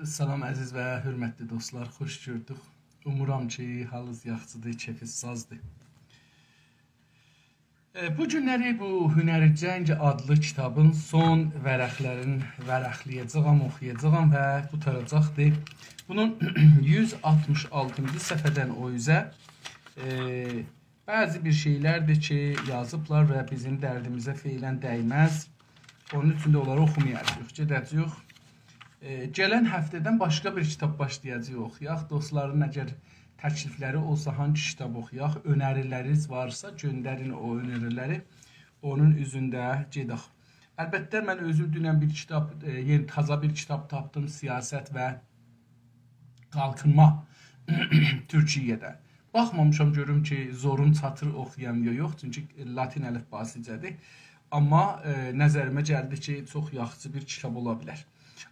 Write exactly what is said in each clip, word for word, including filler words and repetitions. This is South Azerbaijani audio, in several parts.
سلام، عزیز و حؤرمتلی دوستلار، خوش گؤردوک. اومورام کی، حالینیز یاخشیدیر، کئفینیز سازدیر. ائ، بو گونلری بو هنر جنگ آدلی کیتابین سون ورقلرین ورقله‌یه‌جه‌یم، اوخویاجاغام و قوتاراجاقدیر. بونون یوز آلتمیش آلتینجی صفحه‌دن او اوزه، ائ، بعضی بیر شئیلردیر کی، یازیبلار و بیزیم دردیمیزه فعلاً دیمز. اونون اوچون ده اونلاری اوخومایاجاغیق، گئده‌جه‌ییک. ائ، گلن هفته‌دن باشقا بیر کیتاب باشلایاجاغیق اوخویاق. دوستلارین اگر تکلیفلری اولسا، هانگی کیتاب اوخویاق، اؤنری‌لرینیز وارسا، گؤندرین او اؤنری‌لری. اونون اوزونده گئدک. البته، من اؤزوم دونن بیر کیتاب، ائ، یئنی تازا بیر کیتاب تاپدیم، سیاست و قالخینما تورکیه‌ده. باخمامیشام گؤروم کی، زوروم چاتیر اوخویام یا یوخ، چونکی لاتین الیفباسیجادیر. آمما، ائ، نظریمه گلدی کی، چوخ یاخشی بیر کیتاب اولا بیلر.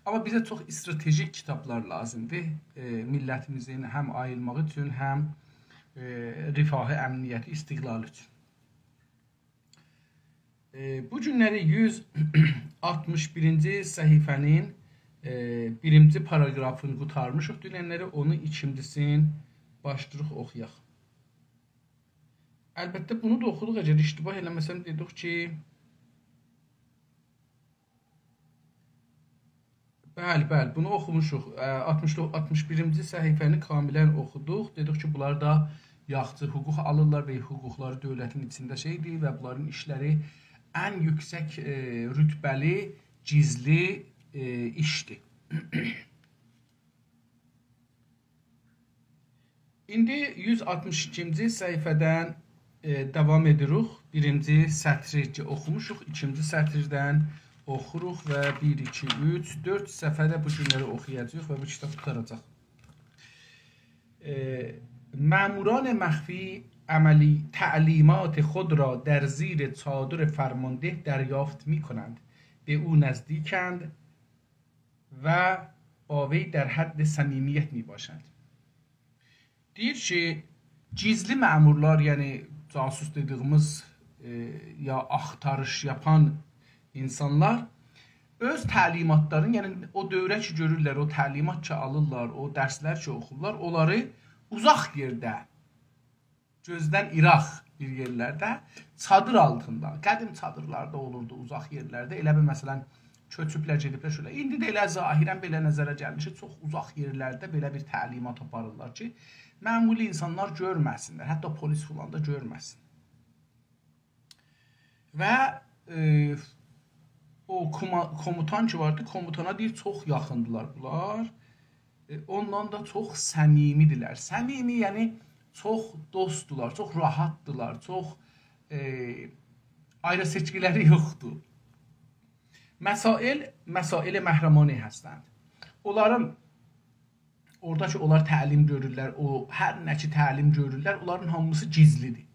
آمما بیزه چوخ استراتژیک کیتابلار لازیمدیر. ائ، میللتیمیزین هم آییلماغی اوچون، هم، ائ، رفاهی، امنیتی، استقلالی اوچون. ائ، بو گونلری یوز آلتمیش بیرینجی صفحه‌نین، ائ، بیرینجی پاراگرافینی قوتارمیشیق دوننلری، اونون ایکینجیسینی باشلاییریق اوخویاق. البته، بونو دا اوخودوق، اگر اشتباه ائله‌مه‌سم، دئدیک کی، بلی، بلی، بونو اوخوموشوق. ا، آلتمیش، آلتمیش بیرینجی صفحه‌نی کاملاً اوخودوق. دئدیک کی، بونلار دا یاخشی حقوق آلیرلار و حقوقلاری دؤولتین ایچینده شئیدیر و بونلارین ایشلری ان یوکسک، ائ، رتبه‌لی، گیزلی، ائ، ایشدیر. ایندی یوز آلتمیش ایکینجی صفحه‌دن، ائ، داوام ائدیریک. بیرینجی سطری کی اوخوموشوق، ایکینجی سطیردن اوخوروق و بیر، ایکی، اوچ، دؤرد صفحه ده بو گونلری اوخویاجاغیق و بو کیتاب قوتاراجاق. ائ، مأموران مخفی عملی، تعلیمات خود را در زیر چادر فرمانده دریافت می‌کنند، به او نزدیکند و با وی در حد صمیمیت می‌باشند. دئییر کی، گیزلی مأمورلار، یعنی جاسوس دئدیگیمیز، ائ، یا آختاریش یاپان اینسانلار اؤز تعلیماتلارینی، یعنی او دؤوره کی گؤرورلر، او تعلیمات کی آلیرلار، او درسلر کی اوخورلار، اونلاری اوزاق یئرده، گؤزدن ایراق بیر یئرلرده، چادیر آلتیندا، قدیم چادیرلاردا اولوردو، اوزاق یئرلرده. ائله بیل، مثلاً، کؤچوبلر، گئدیبلر شؤیله. ایندی ده ائله ظاهراً بئله نظره گلیر کی، چوخ اوزاق یئرلرده بئله بیر تعلیمات آپاریرلار کی، معمولی اینسانلار گؤرمه‌سینلر، حتی پلیس فلان دا گؤرمه‌سین. و، ائ، او کوما-، کوموتان کی واردی، کوموتانا دئییر، چوخ یاخیندیلار بونلار. ائ، اوندان دا چوخ صمیمی‌دیرلر. صمیمی، یعنی چوخ دوستدولار، چوخ راحتدیلار، چوخ، ائ، آیری‌سئچکی‌لری یوخدور. مسائل، مسائل محرمانه هستند. اونلارین اورادا کی اونلار تعلیم گؤرورلر، او هر نه کی تعلیم گؤرورلر، اونلارین هامیسی گیزلی‌دیر.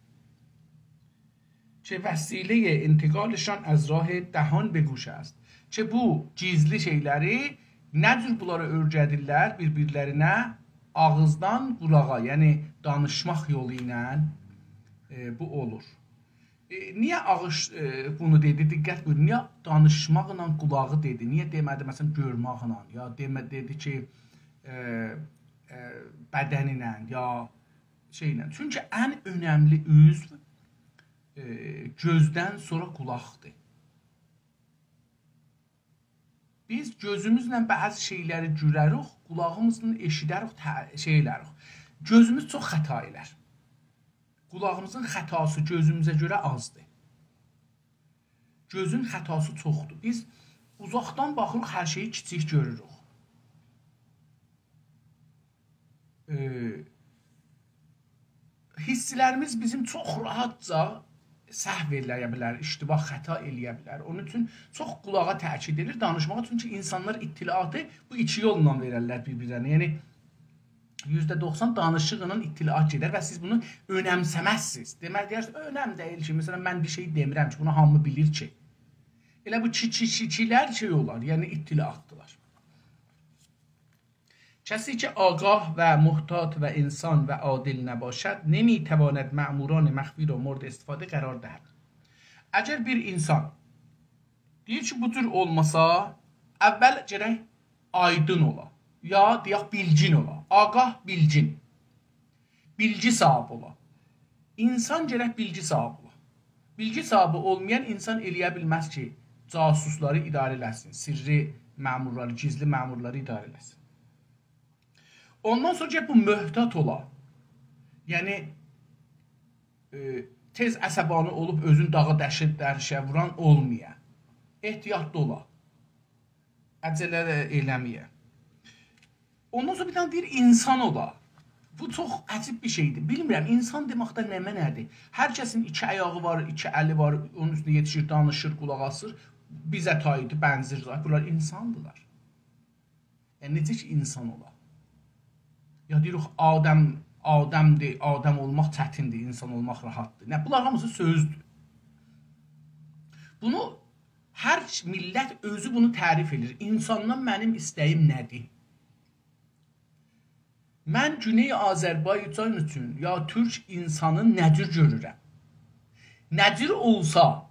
که وسیلهٔ انتقالشان از راه دهان به گوش است. کی بو گیزلی شئیلری، نه جور بونلاری اؤیره‌دیرلر بیر-بیرلرینه، آغیزدان قولاغا، یعنی دانیشماق یولو ایله، ائ، بو اولور. ائ، نییه آغیش، ائ، بونو دئدی؟ دقت بویورون. نییه دانیشماقلا قولاغی دئدی؟ نییه دئمه‌دی، مثلاً، گؤرمکله، یا دئمه-، دئدی کی، ائ، ائ، بدنینن، یا شئیله؟ چونکی ان اؤنملی عضو، ائ، گؤزدن سونرا قولاقدیر. بیز گؤزوموزله بعضی شئیلری گؤرریک، قولاغیمیزلا ائشیدریک، ته-، شئی ائلریک. گؤزوموز چوخ خطا ائلر. قولاغیمیزین خطاسی گؤزوموزه گؤره آزدیر. گؤزون خطاسی چوخدور. بیز اوزاقدان باخیریق، هر شئیی کیچیک گؤروروک. ائ، حیسلریمیز بیزیم چوخ راحتجا سهو ائله‌یه بیلر، اشتباه، خطا ائله‌یه بیلر. اونون اوچون چوخ قولاغا تأکید ائدیر دانیشماغا، چونکی اینسانلار اطلاعاتی بو ایکی یوللا وئررلر بیر-بیرلرینه. یعنی، یوزده دوخسان دانیشیقلا اطلاعات گئدر و سیز بونو اؤنمسه‌مزسینیز. دئمک، دئیرسینیز، اؤنم دئییل کی، مثلاً، من بیر شئی دئمیرم کی، بونو هامی بیلیر کی. ائله بو کی، کی، کی، کی‌لر شئی اولار، یعنی اطلاعاتدیلار. کسی که آگاه و محتاط و انسان و عادل نباشد، نمی‌تواند مأموران مخفی را مورد استفاده قرار دهد. اگر بیر اینسان، دئییر کی، بو جور اولماسا، اول گرک آیدین اولا. یا دئیک، بیلگین اولا. آگاه، بیلگین. بیلگی صاحیبی اولا. اینسان گرک بیلگی صاحیبی اولا. بیلگی صاحیبی اولمایان اینسان ائلیه بیلمز کی، جاسوسلاری اداره ائله‌سین، سرّی مأمورلاری، گیزلی مأمورلاری اداره ائله‌سین. اوندان سونرا گرک بو محتاط اولا. یعنی، ائ، تئز عصبانی اولوب اؤزون داغا دشه، درشه ووران اولمایا. احتیاطلی اولا. عجله ده ائله‌مه‌یه. اوندان سونرا بیر دنه دئییر، اینسان اولا. بو چوخ عجیب بیر شئیدیر. بیلمیرم، اینسان دئمکده نه معنادیر؟ هر کسین ایکی آیاغی وار، ایکی الی وار، اونون اوستونده یئتیشیر، دانیشیر، قولاق آسیر. بیزه تایدی، بنزیر، بونلار اینساندیلار. یعنی، نئجه کی، اینسان اولا؟ یا دئییریک، آدم، آدمدیر، آدم اولماق چتیندیر، اینسان اولماق راحتدیر. نه، بونلار هامیسی سؤزدور. بونو هر میللت اؤزو بونو تعریف ائدیر. اینساندان منیم ایسته‌ییم نه‌دیر؟ من گونئی آذربایجان اوچون یا تورک اینسانین نه جور گؤرورم؟ نه جور اولسا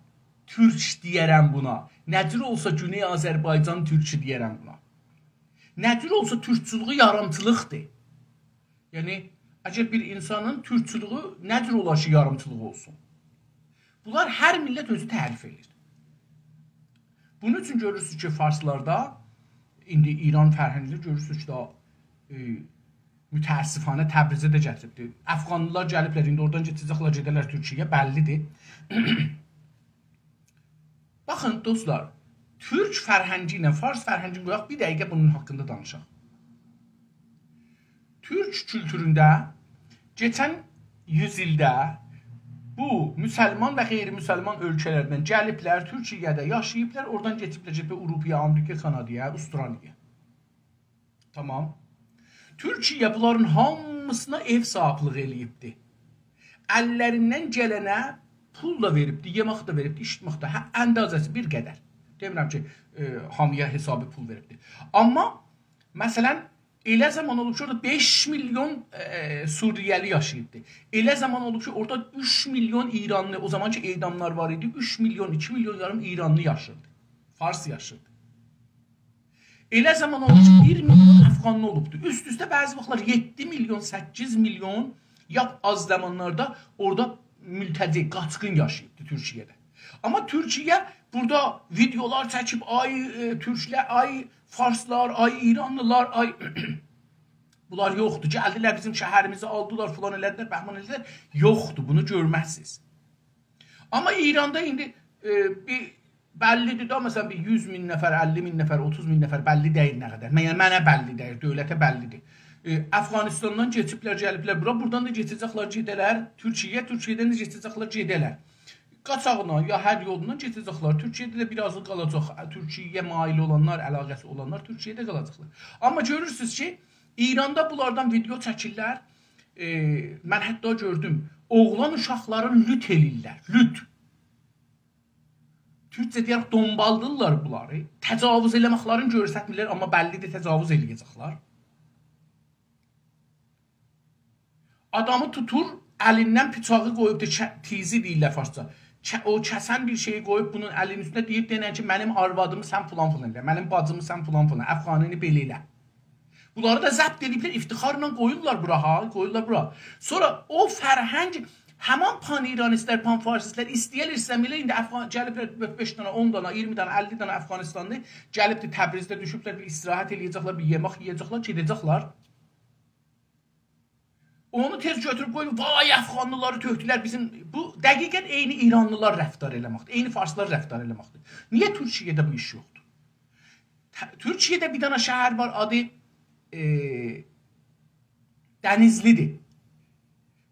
تورک دئیه‌رم بونا، نه جور اولسا گونئی آذربایجان تورکو دئیه‌رم بونا. نه جور اولسا تورکچولوگو یاریمچیلیقدیر. یعنی، اگر بیر اینسانین تورکچولوگو نه جور اولار کی، یاریمچیلیق اولسون؟ بونلار هر میللت اؤزو تعریف ائدیر. بونون اوچون گؤرورسونوز کی، فارسلاردا، ایندی ایران فرهنگینده گؤرورسونوز کی، دا، ائ، متأسفانه تبریزه ده گتیریبدیر. افغانلیلار گلیبلر، ایندی اورادان کئچه‌جکلر، گئده‌لر تورکیه‌یه، بللیدیر. باخین، دوستلار، تورک فرهنگی ایله فارس فرهنگینی قویاق، بیر دقیقه بونون حاقیندا دانیشاق. تورک کولتورونده کئچن یوز ایلده بو مسلمان و غیرمسلمان اؤلکه‌لردن گلیبلر، تورکیه‌ده یاشاییبلار، اورادان کئچیبلر، گئدیبلر آوروپایا، آمریکا، کانادایا، استرالیایا. تامام. تورکیه بونلارین هامیسینا ائو صاحیبلیگی ائله‌ییبدی. اللریندن گلنه پول دا وئریبدی، یئمک ده وئریبدی، ایچمک ده، هه، اندازه‌سی بیر قدر. دئمیرم کی، ائ، هامییا حسابی پول وئریبدی. آمما، مثلا، ائله زامان اولوب کی، اورادا بئش میلیون، ائ، سوریه‌لی یاشاییبدی. ائله زامان اولوب کی، اورادا اوچ میلیون ایرانلی، او زامان کی، اعداملار وار ایدی، اوچ میلیون، ایکی میلیون یاریم ایرانلی یاشیردی. فارس یاشیردی. ائله زامان اولوب کی، بیر میلیون افغانلی اولوبدو. اوست-اوسته بعضی واختلار یئددی میلیون، سککیز میلیون، لاپ آز زامانلاردا اورادا ملتجی، قاچقین یاشاییبدی تورکیه‌ده. آمما تورکیه بورادا ویدئولار چکیب، «آی، ائ، تورکلر، آی، فارسلار، آی، ایرانلیلار، آی.» بونلار یوخدور. گلدیلر، بیزیم شهریمیزی آلدیلار، فلان ائله‌دیلر، بهمان ائله‌دیلر. یوخدور، بونو گؤرمزسینیز. آمما ایراندا ایندی، ائ، بیر بللیدیر دا، مثلا، بیر یوز مین نفر، اللی مین نفر، اوتوز مین نفر، بللی دئییل نه قدر. مگر منه بللی دئییل، دؤولته بللیدیر. ائ، افغانستاندان کئچیبلر، گلیبلر بورا، بورادان دا کئچه‌جکلر، گئده‌لر تورکیه‌یه، تورکیه‌دن ده کئچه‌جکلر، گئده‌لر. قاچاغینا یا هر یولونان کئچه‌جکلر. تورکیه‌ده ده بیر آز قالاجاق. تورکیه‌یه مایل اولانلار، علاقه‌سی اولانلار تورکیه‌ده قالاجاقلار. آمما گؤرورسونوز کی، ایراندا بونلاردان ویدئو چکیرلر. ائ، من حتی گؤردوم، اوغلان اوشاقلارین لوت ائله‌ییرلر، لوت. تورکجه دئیک، دومبالدیرلار بونلاری. تجاوز ائله‌مکلرینی گؤرستمیرلر، آمما بللیدیر، تجاوز ائله‌یه‌جکلر. آدامی توتور، الیندن بیچاغی قویوب دا، چه-، تیزی دئییرلر فارسجا. چه-، او کسن بیر شئیی قویوب بونون الینین اوستونه، دئییب، دئنن کی، منیم آروادیمی سن فلان فلان ائله، منیم باجیمی سن فلان فلان، افغانینی بئله ائله. بونلاری دا ضبط ائدیبلر، افتخارلا قویورلار بورا، ها، قویورلار بورا. سونرا او فرهنگ، همان پان‌ایرانیستلر، پان‌فارسیستلر ایسته‌ییرلر، ایسته‌میرلر، ایندی افغان، گلیبلر دؤرد-بئش دنه، اون دنه، اییرمی دنه، اللی دنه افغانستانلی گلیبدیر تبریزده، دوشوبلر، بیر استراحت ائله‌یه‌جکلر، بیر یئمک یئیه‌جکلر، گئده‌جکلر. اونو تئز گؤتوروب قویور، «وای، افغانلیلاری تؤکدولر بیزیم.» بو دقیقا عینی ایرانلیلار رفتار ائله‌مکدیر، عینی فارسلار رفتار ائله‌مکدیر. نییه تورکیه‌ده بو ایش یوخدور؟ ت-، تورکیه‌ده بیر دنه شهر وار، آدی، ائ، دنیزلی‌دیر.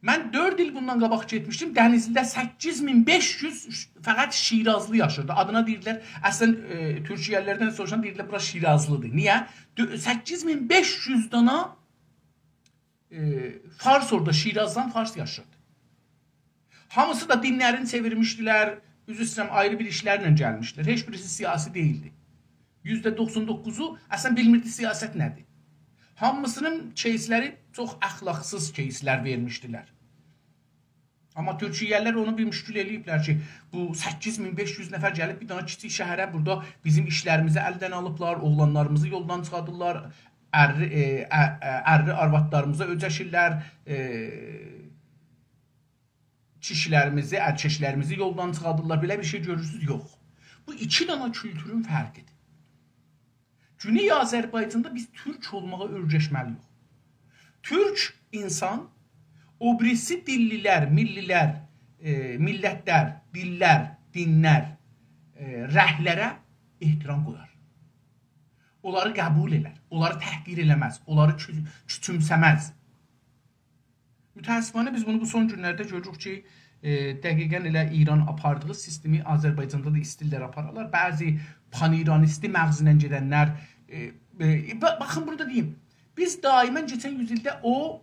من دؤرد ایل بوندان قاباق گئتمیشدیم، دنیزلی‌ده سککیز مین بئش یوز فقط شیرازلی یاشیردی. آدینا دئییرلر، اصلا، ائ، تورکیه‌لی‌لردن سوروشان دئییرلر، «بورا شیرازلی‌دیر.» نییه؟ دؤ-، سککیز مین بئش یوز دانا، ائ، فارس اورادا، شیرازدان فارس یاشیردی. هامیسی دا دینلرینی چئویرمیشدیلر، عذر ایسته‌ییرم، آیری بیر ایشلرله گلمیشدیلر. هئچ بیریسی سیاسی دئییلدی. یوزده دوخسان دوققوزو اصلا بیلمیردی سیاست نه‌دیر. هامیسینین کیسلری چوخ اخلاقسیز کیسلر وئرمیشدیلر. آمما تورکیه‌لی‌لر اونو بیر مشکل ائله‌ییبلر کی، بو سککیز مین بئش یوز نفر گلیب بیر دنه کیچیک شهره، بورادا بیزیم ایشلریمیزی الدن آلیبلار، اوغلانلاریمیزی یولدان چیخادیرلار، ارلی، ائ، ا-، ا-، ارلی آروادلاریمیزا اؤجشیرلر، ائ، کیشیلریمیزی، ارککلریمیزی یولدان چیخادیرلار. بئله بیر شئی گؤرورسونوز؟ یوخ. بو ایکی دانا کولتورون فرقیدیر. گونئی آذربایجاندا بیز تورک اولماغا اؤیرشمه‌لی‌ییک. تورک اینسان او بیریسی دیللی‌لر، میللی‌لر، ائ، میللت‌لر، دیللر، دین‌لر، ائ، رنگ‌لره احترام قویار. اونلاری قبول ائلر، اونلاری تحقیر ائله‌مز، اونلاری کو-، کوچومسه‌مز. متأسفانه بیز بونو بو سون گونلرده گؤروروک کی، ائ، دقیقاً ائله ایران آپاردیغی سیستمی آذربایجاندا دا ایستیرلر آپارالار. بعضی پان‌ایرانیستی مغزله گئدنلر، ائ، ائ، با-، باخین، بونو دا دئییم. بیز دائماً کئچن یوز ایلده او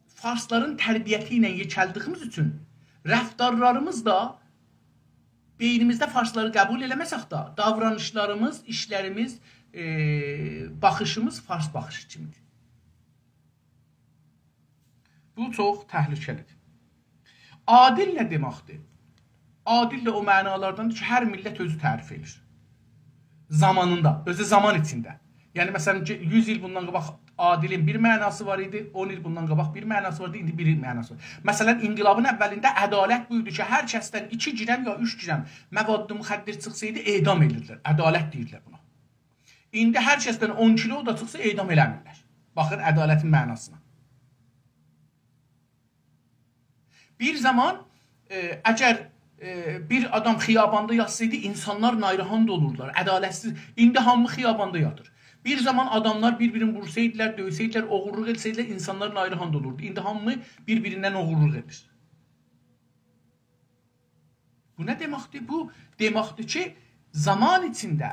فارسلارین تربیتی ایله یئکلدیییمیز اوچون رفتارلاریمیز دا، بئینیمیزده فارسلاری قبول ائله‌مه‌سک ده، داورانیشلاریمیز، ایشلریمیز، ائ، باخیشیمیز فارس باخیشی کیمیدیر. بو چوخ تهلکه‌لی‌دیر. عادل نه دئمکدیر؟ عادل ده او معنالاردان کی، هر میللت اؤزو تعریف ائدیر. زامانیندا، اؤزو زامان ایچینده. یعنی، مثلاً، کی، یوز ایل بوندان قاباق عادلین بیر معناسی وار ایدی، اون ایل بوندان قاباق بیر معناسی واردی، ایندی بیر معناسی وار. مثلاً، انقلابین اولینده عدالت بو ایدی کی، هر کسدن ایکی گرم یا اوچ گرم مواد مخدر چیخسایدی، اعدام ائدیردیلر. عدالت دئییرلر بونا. ایندی هر کسدن اون کیلو دا چیخسا، اعدام ائله‌میرلر. باخین عدالتین معناسینا. بیر زامان، ائ، اگر، ائ، بیر آدام خیاباندا یاتسایدی، اینسانلار ناراحات اولوردولار. عدالت‌سیز. ایندی هامی خیاباندا یاتیر. بیر زامان آداملار بیر-بیرینی وورسایدیلار، دؤیسه‌یدیلر، اوغورلوق ائتسه‌یدیلر، اینسانلار ناراحات اولوردو. ایندی هامی بیر-بیریندن اوغورلوق ائدیر. بو نه دئمکدیر؟ بو دئمکدیر کی، زامان ایچینده،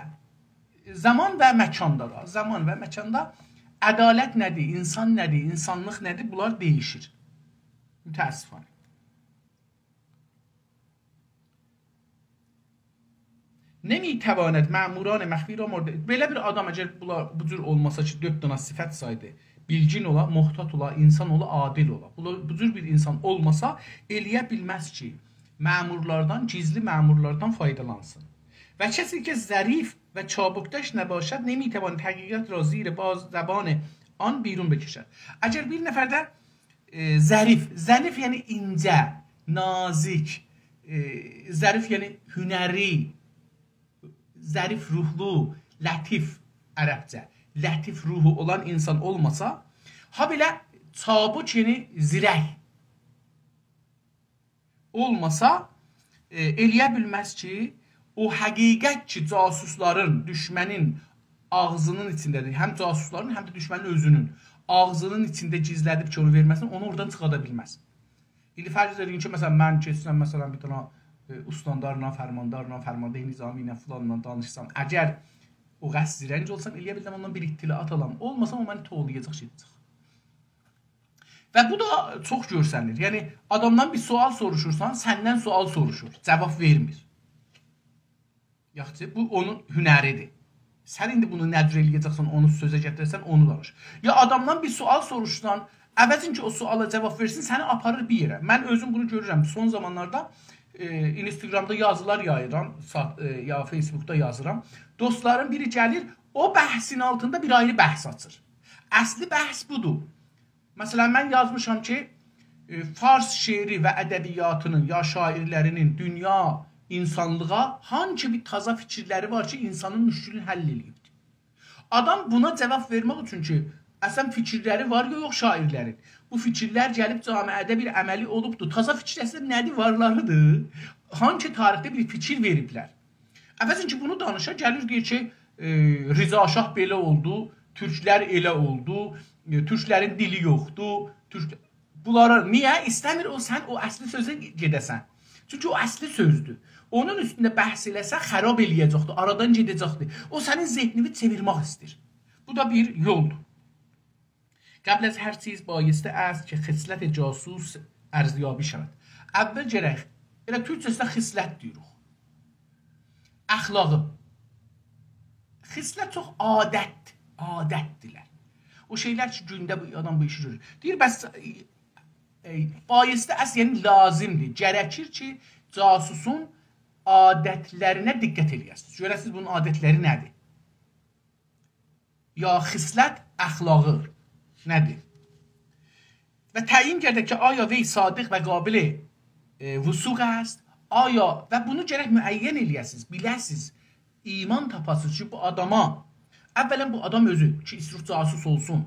زامان و مکاندا دا، زامان و مکاندا عدالت نه‌دیر، اینسان نه‌دیر، اینسانلیق نه‌دیر، بونلار دییشیر. متأسفانه. نمی‌تواند مأموران مخفی را مورد، بئله بیر آدام اگر بونلار، بو جور اولماسا کی، دؤرد دنه صفت سایدی: بیلگین اولا، محتاط اولا، اینسان اولا، عادل اولا. بو، بو جور بیر اینسان اولماسا، ائلیه بیلمز کی، مأمورلاردان، گیزلی مأمورلاردان فایدالانسین. و کسی که ظریف و چابک‌دشت نباشد، نمی‌تواند حقیقت را زیر باز زبان آن بیرون بکشد. اگر بیر نفر ده، ائ، ظریف، ظریف یعنی اینجه، نازیک، ائ، ظریف یعنی هنری، ظریف روحلو، لطیف عربجه، لطیف روحو اولان اینسان اولماسا، هابئله چابک، یعنی زیرک اولماسا، ائ، ائلیه بیلمز کی، او حقیقت کی، جاسوسلارین، دوشمنین آغزینین ایچینده‌دیر. هم جاسوسلارین، هم ده دوشمنین اؤزونون آغزینین ایچینده گیزله‌دیب کی، اونو وئرمه‌سین، اونو اورادان چیخادا بیلمز. ایندی فرض ائدین کی، مثلاً، من کئچسم، مثلاً، بیر دنه، ائ، استاندارلا، فرماندارلا، فرماندهٔ نظامی ایله، فلانلا دانیشسام، اگر او قدر زیرنگ اولسام، ائلیه بیلرم اوندان بیر اطلاعات آلام. اولماسام، او منی توولایاجاق، گئده‌جک. و بو دا چوخ گؤرسنیر. یعنی، آدامدان بیر سؤال سوروشورسان، سندن سؤال سوروشور، جاواب وئرمیر. یاخشی، بو اونون هنری‌دیر. سن ایندی بونو نه جور ائلیه‌جکسن، اونو سؤزه گتیره‌سن، اونو دانیش. یا آدامدان بیر سؤال سوروشسان، عوضین کی، او سؤالا جاواب وئرسین، سنی آپاریر بیر یئره. من اؤزوم بونو گؤرورم. سون زامانلاردا، ائ، اینستاگرامدا یازیلار یاییرام، سا-، ائ، یا فیسبوکدا یازیرام. دوستلارین بیری گلیر، او بحثین آلتیندا بیر آیری بحث آچیر. اصلی بحث بودور. مثلاً، من یازمیشام کی، ائ، فارس شعری و ادبیاتینین، یا شاعرلری‌نین دونیا، اینسانلیغا هانسی بیر تازا فیکیرلری وار کی، اینسانین مشکلینی حل ائله‌ییبدیر. آدام بونا جاواب وئرمک اوچون کی، اصلاً فیکیرلری وار یا یوخ شاعرلرین، بو فیکیرلر گلیب جامعه‌ده بیر عملی اولوبدور. تازا فیکیر اصلاً نه‌دیر؟ وارلاری‌دیر. هانسی تاریخده بیر فیکیر وئریبلر؟ عوضین کی، بونو دانیشا، گلیر دئییر کی، ائ، رضا شاه بئله اولدو، تورکلر ائله اولدو، ائ، تورکلرین دیلی یوخدور، تورک-، بونلارا نییه ایسته‌میر او، سن او اصلی سؤزه گئده‌سن؟ چونکی او اصلی سؤزدور. اونون اوستونده بحث ائله‌سن، خراب ائلیه‌جکدیر، آرادان گئده‌جکدیر. او سنین ذهنینی چئویرمک ایسته‌ییر. بو دا بیر یولدور. قبل از هر چیز بایسته است که خصلت جاسوس ارزیابی شود. اول گرک، ائله تورکجه‌سینه خصلت دئییریک. اخلاقی. خصلت چوخ عادت، عادت‌دیرلر. او شئیلر کی، گونده بو آدام بو ایشی گؤرور. دئییر، بس، ائ، ائ، بایسته است، یعنی لازیمدیر. گرکیر کی، جاسوسون عادت‌لرینه دقت ائلیه‌سینیز. گؤره‌سینیز بونون عادت‌لری نه‌دیر؟ یا خصلت اخلاقی نه‌دیر؟ و تعیین گردد که آیا وی صادق و قابل، ائ، وثوق است؟ آیا، و بونو گرک معین ائله‌یه‌سینیز، بیله‌سینیز، ایمان تاپاسینیز کی، بو آداما، اولاً بو آدام اؤزو، کی ایستیر جاسوس اولسون،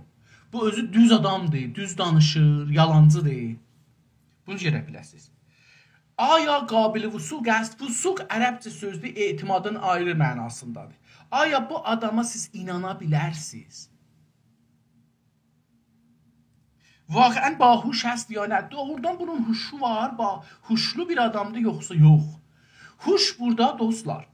بو اؤزو دوز آدامدیر، دوز دانیشیر، یالانچیدیر. بونو گرک بیله‌سینیز. آیا قابل وثوق است؟ وثوق عربجه سؤزدور، اعتمادین آیری معناسیندادیر. آیا بو آداما سیز اینانا بیلرسینیز؟ واقعاً باهوش است یا نه؟ دوغرودان بونون هوشو وار، با-، هوشلو بیر آدامدیر یوخسا یوخ؟ هوش بورادا، دوستلار،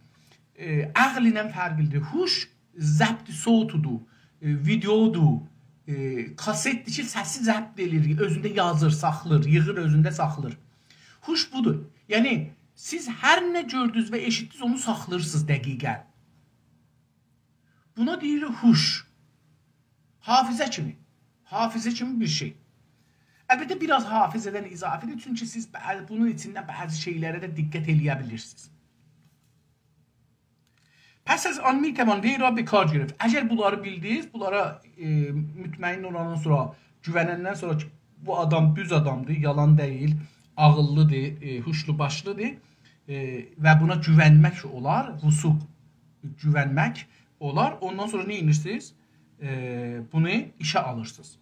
ائ، عقل ایله فرقلیدیر. هوش ضبط صوتودور، ائ، ویدئودور، ائ، کاستدیر کی، سسی ضبط ائله‌ییر، اؤزونده یازیر، ساخلیر، ییغیر، اؤزونده ساخلیر. هوش بودور. یعنی، سیز هر نه گؤردونوز و ائشیتدینیز، اونو ساخلاییرسینیز دقیقاً. بونا دئییرلر هوش. حافظه کیمی. حافظه کیمی بیر شئی. البته، بیر آز حافظه‌دن اضافی‌دیر، چونکی سیز بع-، بونون ایچینده بعضی شئیلره ده دقت ائله‌یه بیلیرسینیز. پس از آن می‌توان وی را به کار گرفت. اگر بونلاری بیلدینیز، بونلارا، ائ، مطمئن اولاندان سونرا، گوونندن سونرا کی، بو آدام دوز آدامدیر، یالان دئییل، عاغیللیدیر، ائ، هوشلو باشلیدیر، ائ، و بونا گوونمک اولار، وثوق، گوونمک اولار. اوندان سونرا نه ائدیرسینیز؟ ائ، بونو ایشه آلیرسینیز.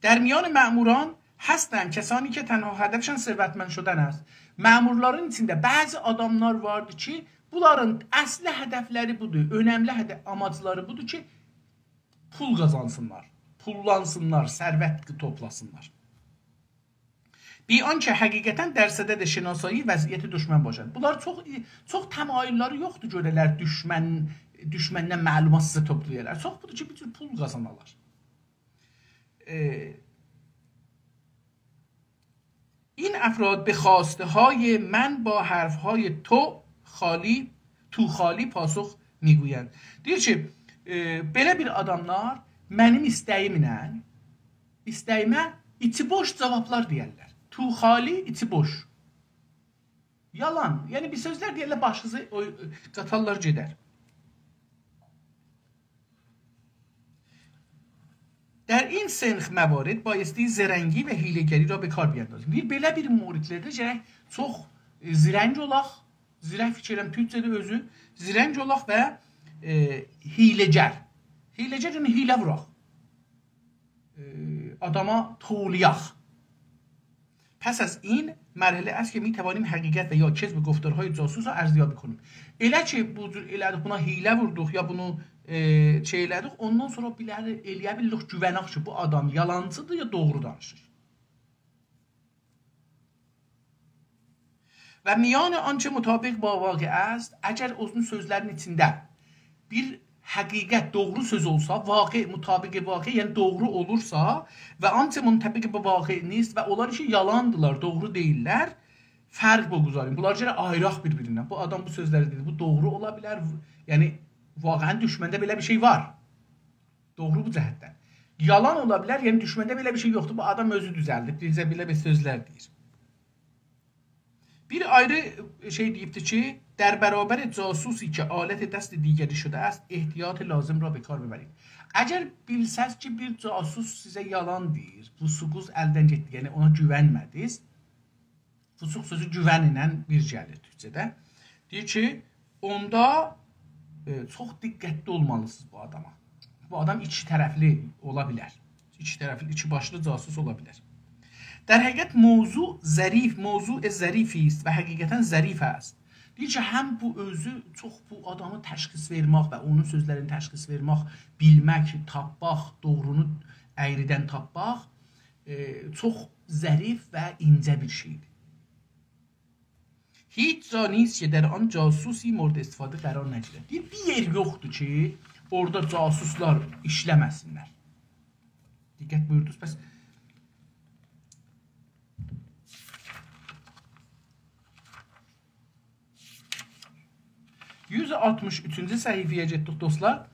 در میان مأموران هستند کسانی که تنها هدفشان ثروتمند شدن است. مأمورلارین ایچینده بعضی آداملار واردی کی، بونلارین اصلی هدفلری بودور، اؤنملی هدف، آماجلاری بودور کی، پول قازانسینلار، پوللانسینلار، ثروت توپلاسینلار. بی آنکه حقیقتاً در صدد شناسایی وضعیت دشمن باشند. بونلار چوخ، چوخ تمایل‌لری یوخدور گؤره‌لر دوشمن، دوشمندن معلومات سیزه توپلایالار. چوخ بودور کی، بیر جور پول قازانالار. ائ، این افراد به خواسته‌های من با حرف‌های تو خالی، تو خالی پاسخ می‌گویند. دئییر کی، ائ، بئله بیر آداملار منیم ایسته‌ییمله، ایسته‌ییمه ایچی بوش جاوابلار دئیرلر. تو خالی، ایچی بوش. یالان. یعنی، بیر سؤزلر دئیرلر، باشینیزی او-، قاتارلار گئدر. در این سنخ موارد بایستی زرنگی و حیله‌گری را به کار بیندازیم. بیر بئله بیر موردلرده گرک چوخ، ائ، زرنگ اولاق، زیرک فیکیر ائلیرم، تورکجه‌ده اؤزو، زرنگ اولاق و، ائ، حیله‌گر. حیله‌گر، یعنی حیله ووراق. ائ، آداما توولایاق. پس از این مرحله است که می‌توانیم حقیقت و یا کذب گفتارهای جاسوس را ارزیابی کنیم. ائله کی، بو جور ائله‌دیک، بونا حیله ووردوق، یا بونو، ائ، شئی ائله‌دیک، اوندان سونرا بیلر، ائلیه بیلیریک گوونک کی، بو آدام یالانچیدیر، یا دوغرو دانیشیر. و میان آنچه مطابق با واقع است، اگر اونون سؤزلرین ایچینده بیر حقیقت، دوغرو سؤز اولسا، واقع، مطابق واقع، یعنی دوغرو اولورسا، و آنچه منطبق با واقع نیست و اونلار کی، یالاندیلار، دوغرو دئییللر، فرق بگذاریم. بونلاری گرک آییراق بیر-بیریندن. بو آدام بو سؤزلری دئدی، بو دوغرو اولا بیلر، یعنی واقعاً دوشمنده بئله بیر شئی وار. دوغرو بو جهتدن. یالان اولا بیلر، یعنی دوشمنده بئله بیر شئی یوخدور. بو آدام اؤزو دوزلدیب، بیزه بئله بیر سؤزلر دئییر. بیر آیری شئی دئییبدیر کی، در برابر جاسوسی که آلت دست دیگری شده است، احتیاط لازم را به کار ببرید. اگر بیلسز کی، بیر جاسوس سیزه یالان دئییر، وثوقوز الدن گئتدی، یعنی اونا گوونمه‌دینیز، وثوق سؤزو گوون ایله بیر گلیر تورکجه‌ده. دئییر کی، اوندا، ائ، چوخ دقتلی اولمالیسینیز بو آداما. بو آدام ایکی طرفلی اولا بیلر. ایکی طرفلی، ایکی باشلی جاسوس اولا بیلر. در حقیقت موضوع ظریف، موضوع ظریفی است و حقیقتاً ظریف است. دئییر کی، هم بو اؤزو چوخ بو آدامی تشخیص وئرمک و اونون سؤزلرینی تشخیص وئرمک، بیلمک، تاپماق، دوغرونو اَیریدن تاپماق، ائ، چوخ ظریف و اینجه بیر شئیدیر. هیچ جا نیست که در آن جاسوسی مورد استفاده قرار نگیرد. دئییر، بیر یئر یوخدور کی، اورادا جاسوسلار ایشله‌مه‌سینلر. دقت بویوردونوز. پس یوز آلتمیش اوچونجو صفحه‌یه گئتدیک، دوستلار.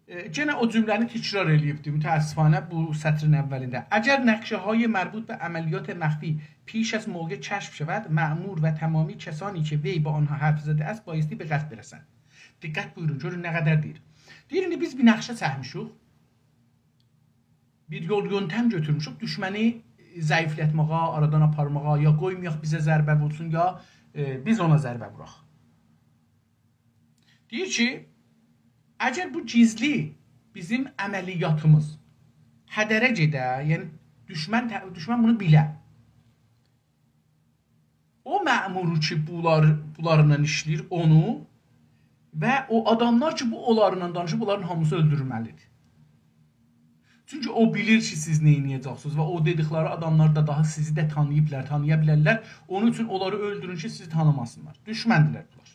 ائ، گئنه او جمله‌نی تکرار ائله‌ییبدی، متأسفانه، بو سطرین اولینده. اگر نقشه‌های مربوط به عملیات مخفی پیش از موقع کشف شود، مأمور و تمامی کسانی که وی با آنها حرف زده است، بایستی به قتل برسند. دقت بویورون، گؤرون نه قدر دئییر. دئییر، ایندی بیز بیر نقشه چکمیشیک. بیر یول یؤنتم گؤتورموشوک. دوشمنی ضعیفلتمه‌یه، آرادان آپارماغا، یا قویمایاق بیزه ضربه وورسون، یا، ائ، بیز اونا ضربه ووراق. دئییر کی، اگر بو گیزلی بیزیم عملیاتیمیز هدره گئده، یعنی دوشمن ته-، دوشمن بونو بیله، او مأمورو کی، بونلار، بونلارلا ایشله‌ییر، اونو و او آداملار کی، بو اونلارلا دانیشیب، بونلارین هامیسی اؤلدورولمه‌لیدیر. چونکی او بیلیر کی، سیز نه ائده‌جکسینیز و او دئدیکلری آداملار دا داها سیزی ده تانیییبلار، تانییا بیلرلر. اونون اوچون اونلاری اؤلدورون کی، سیزی تانیماسینلار. دوشمندیلر بونلار.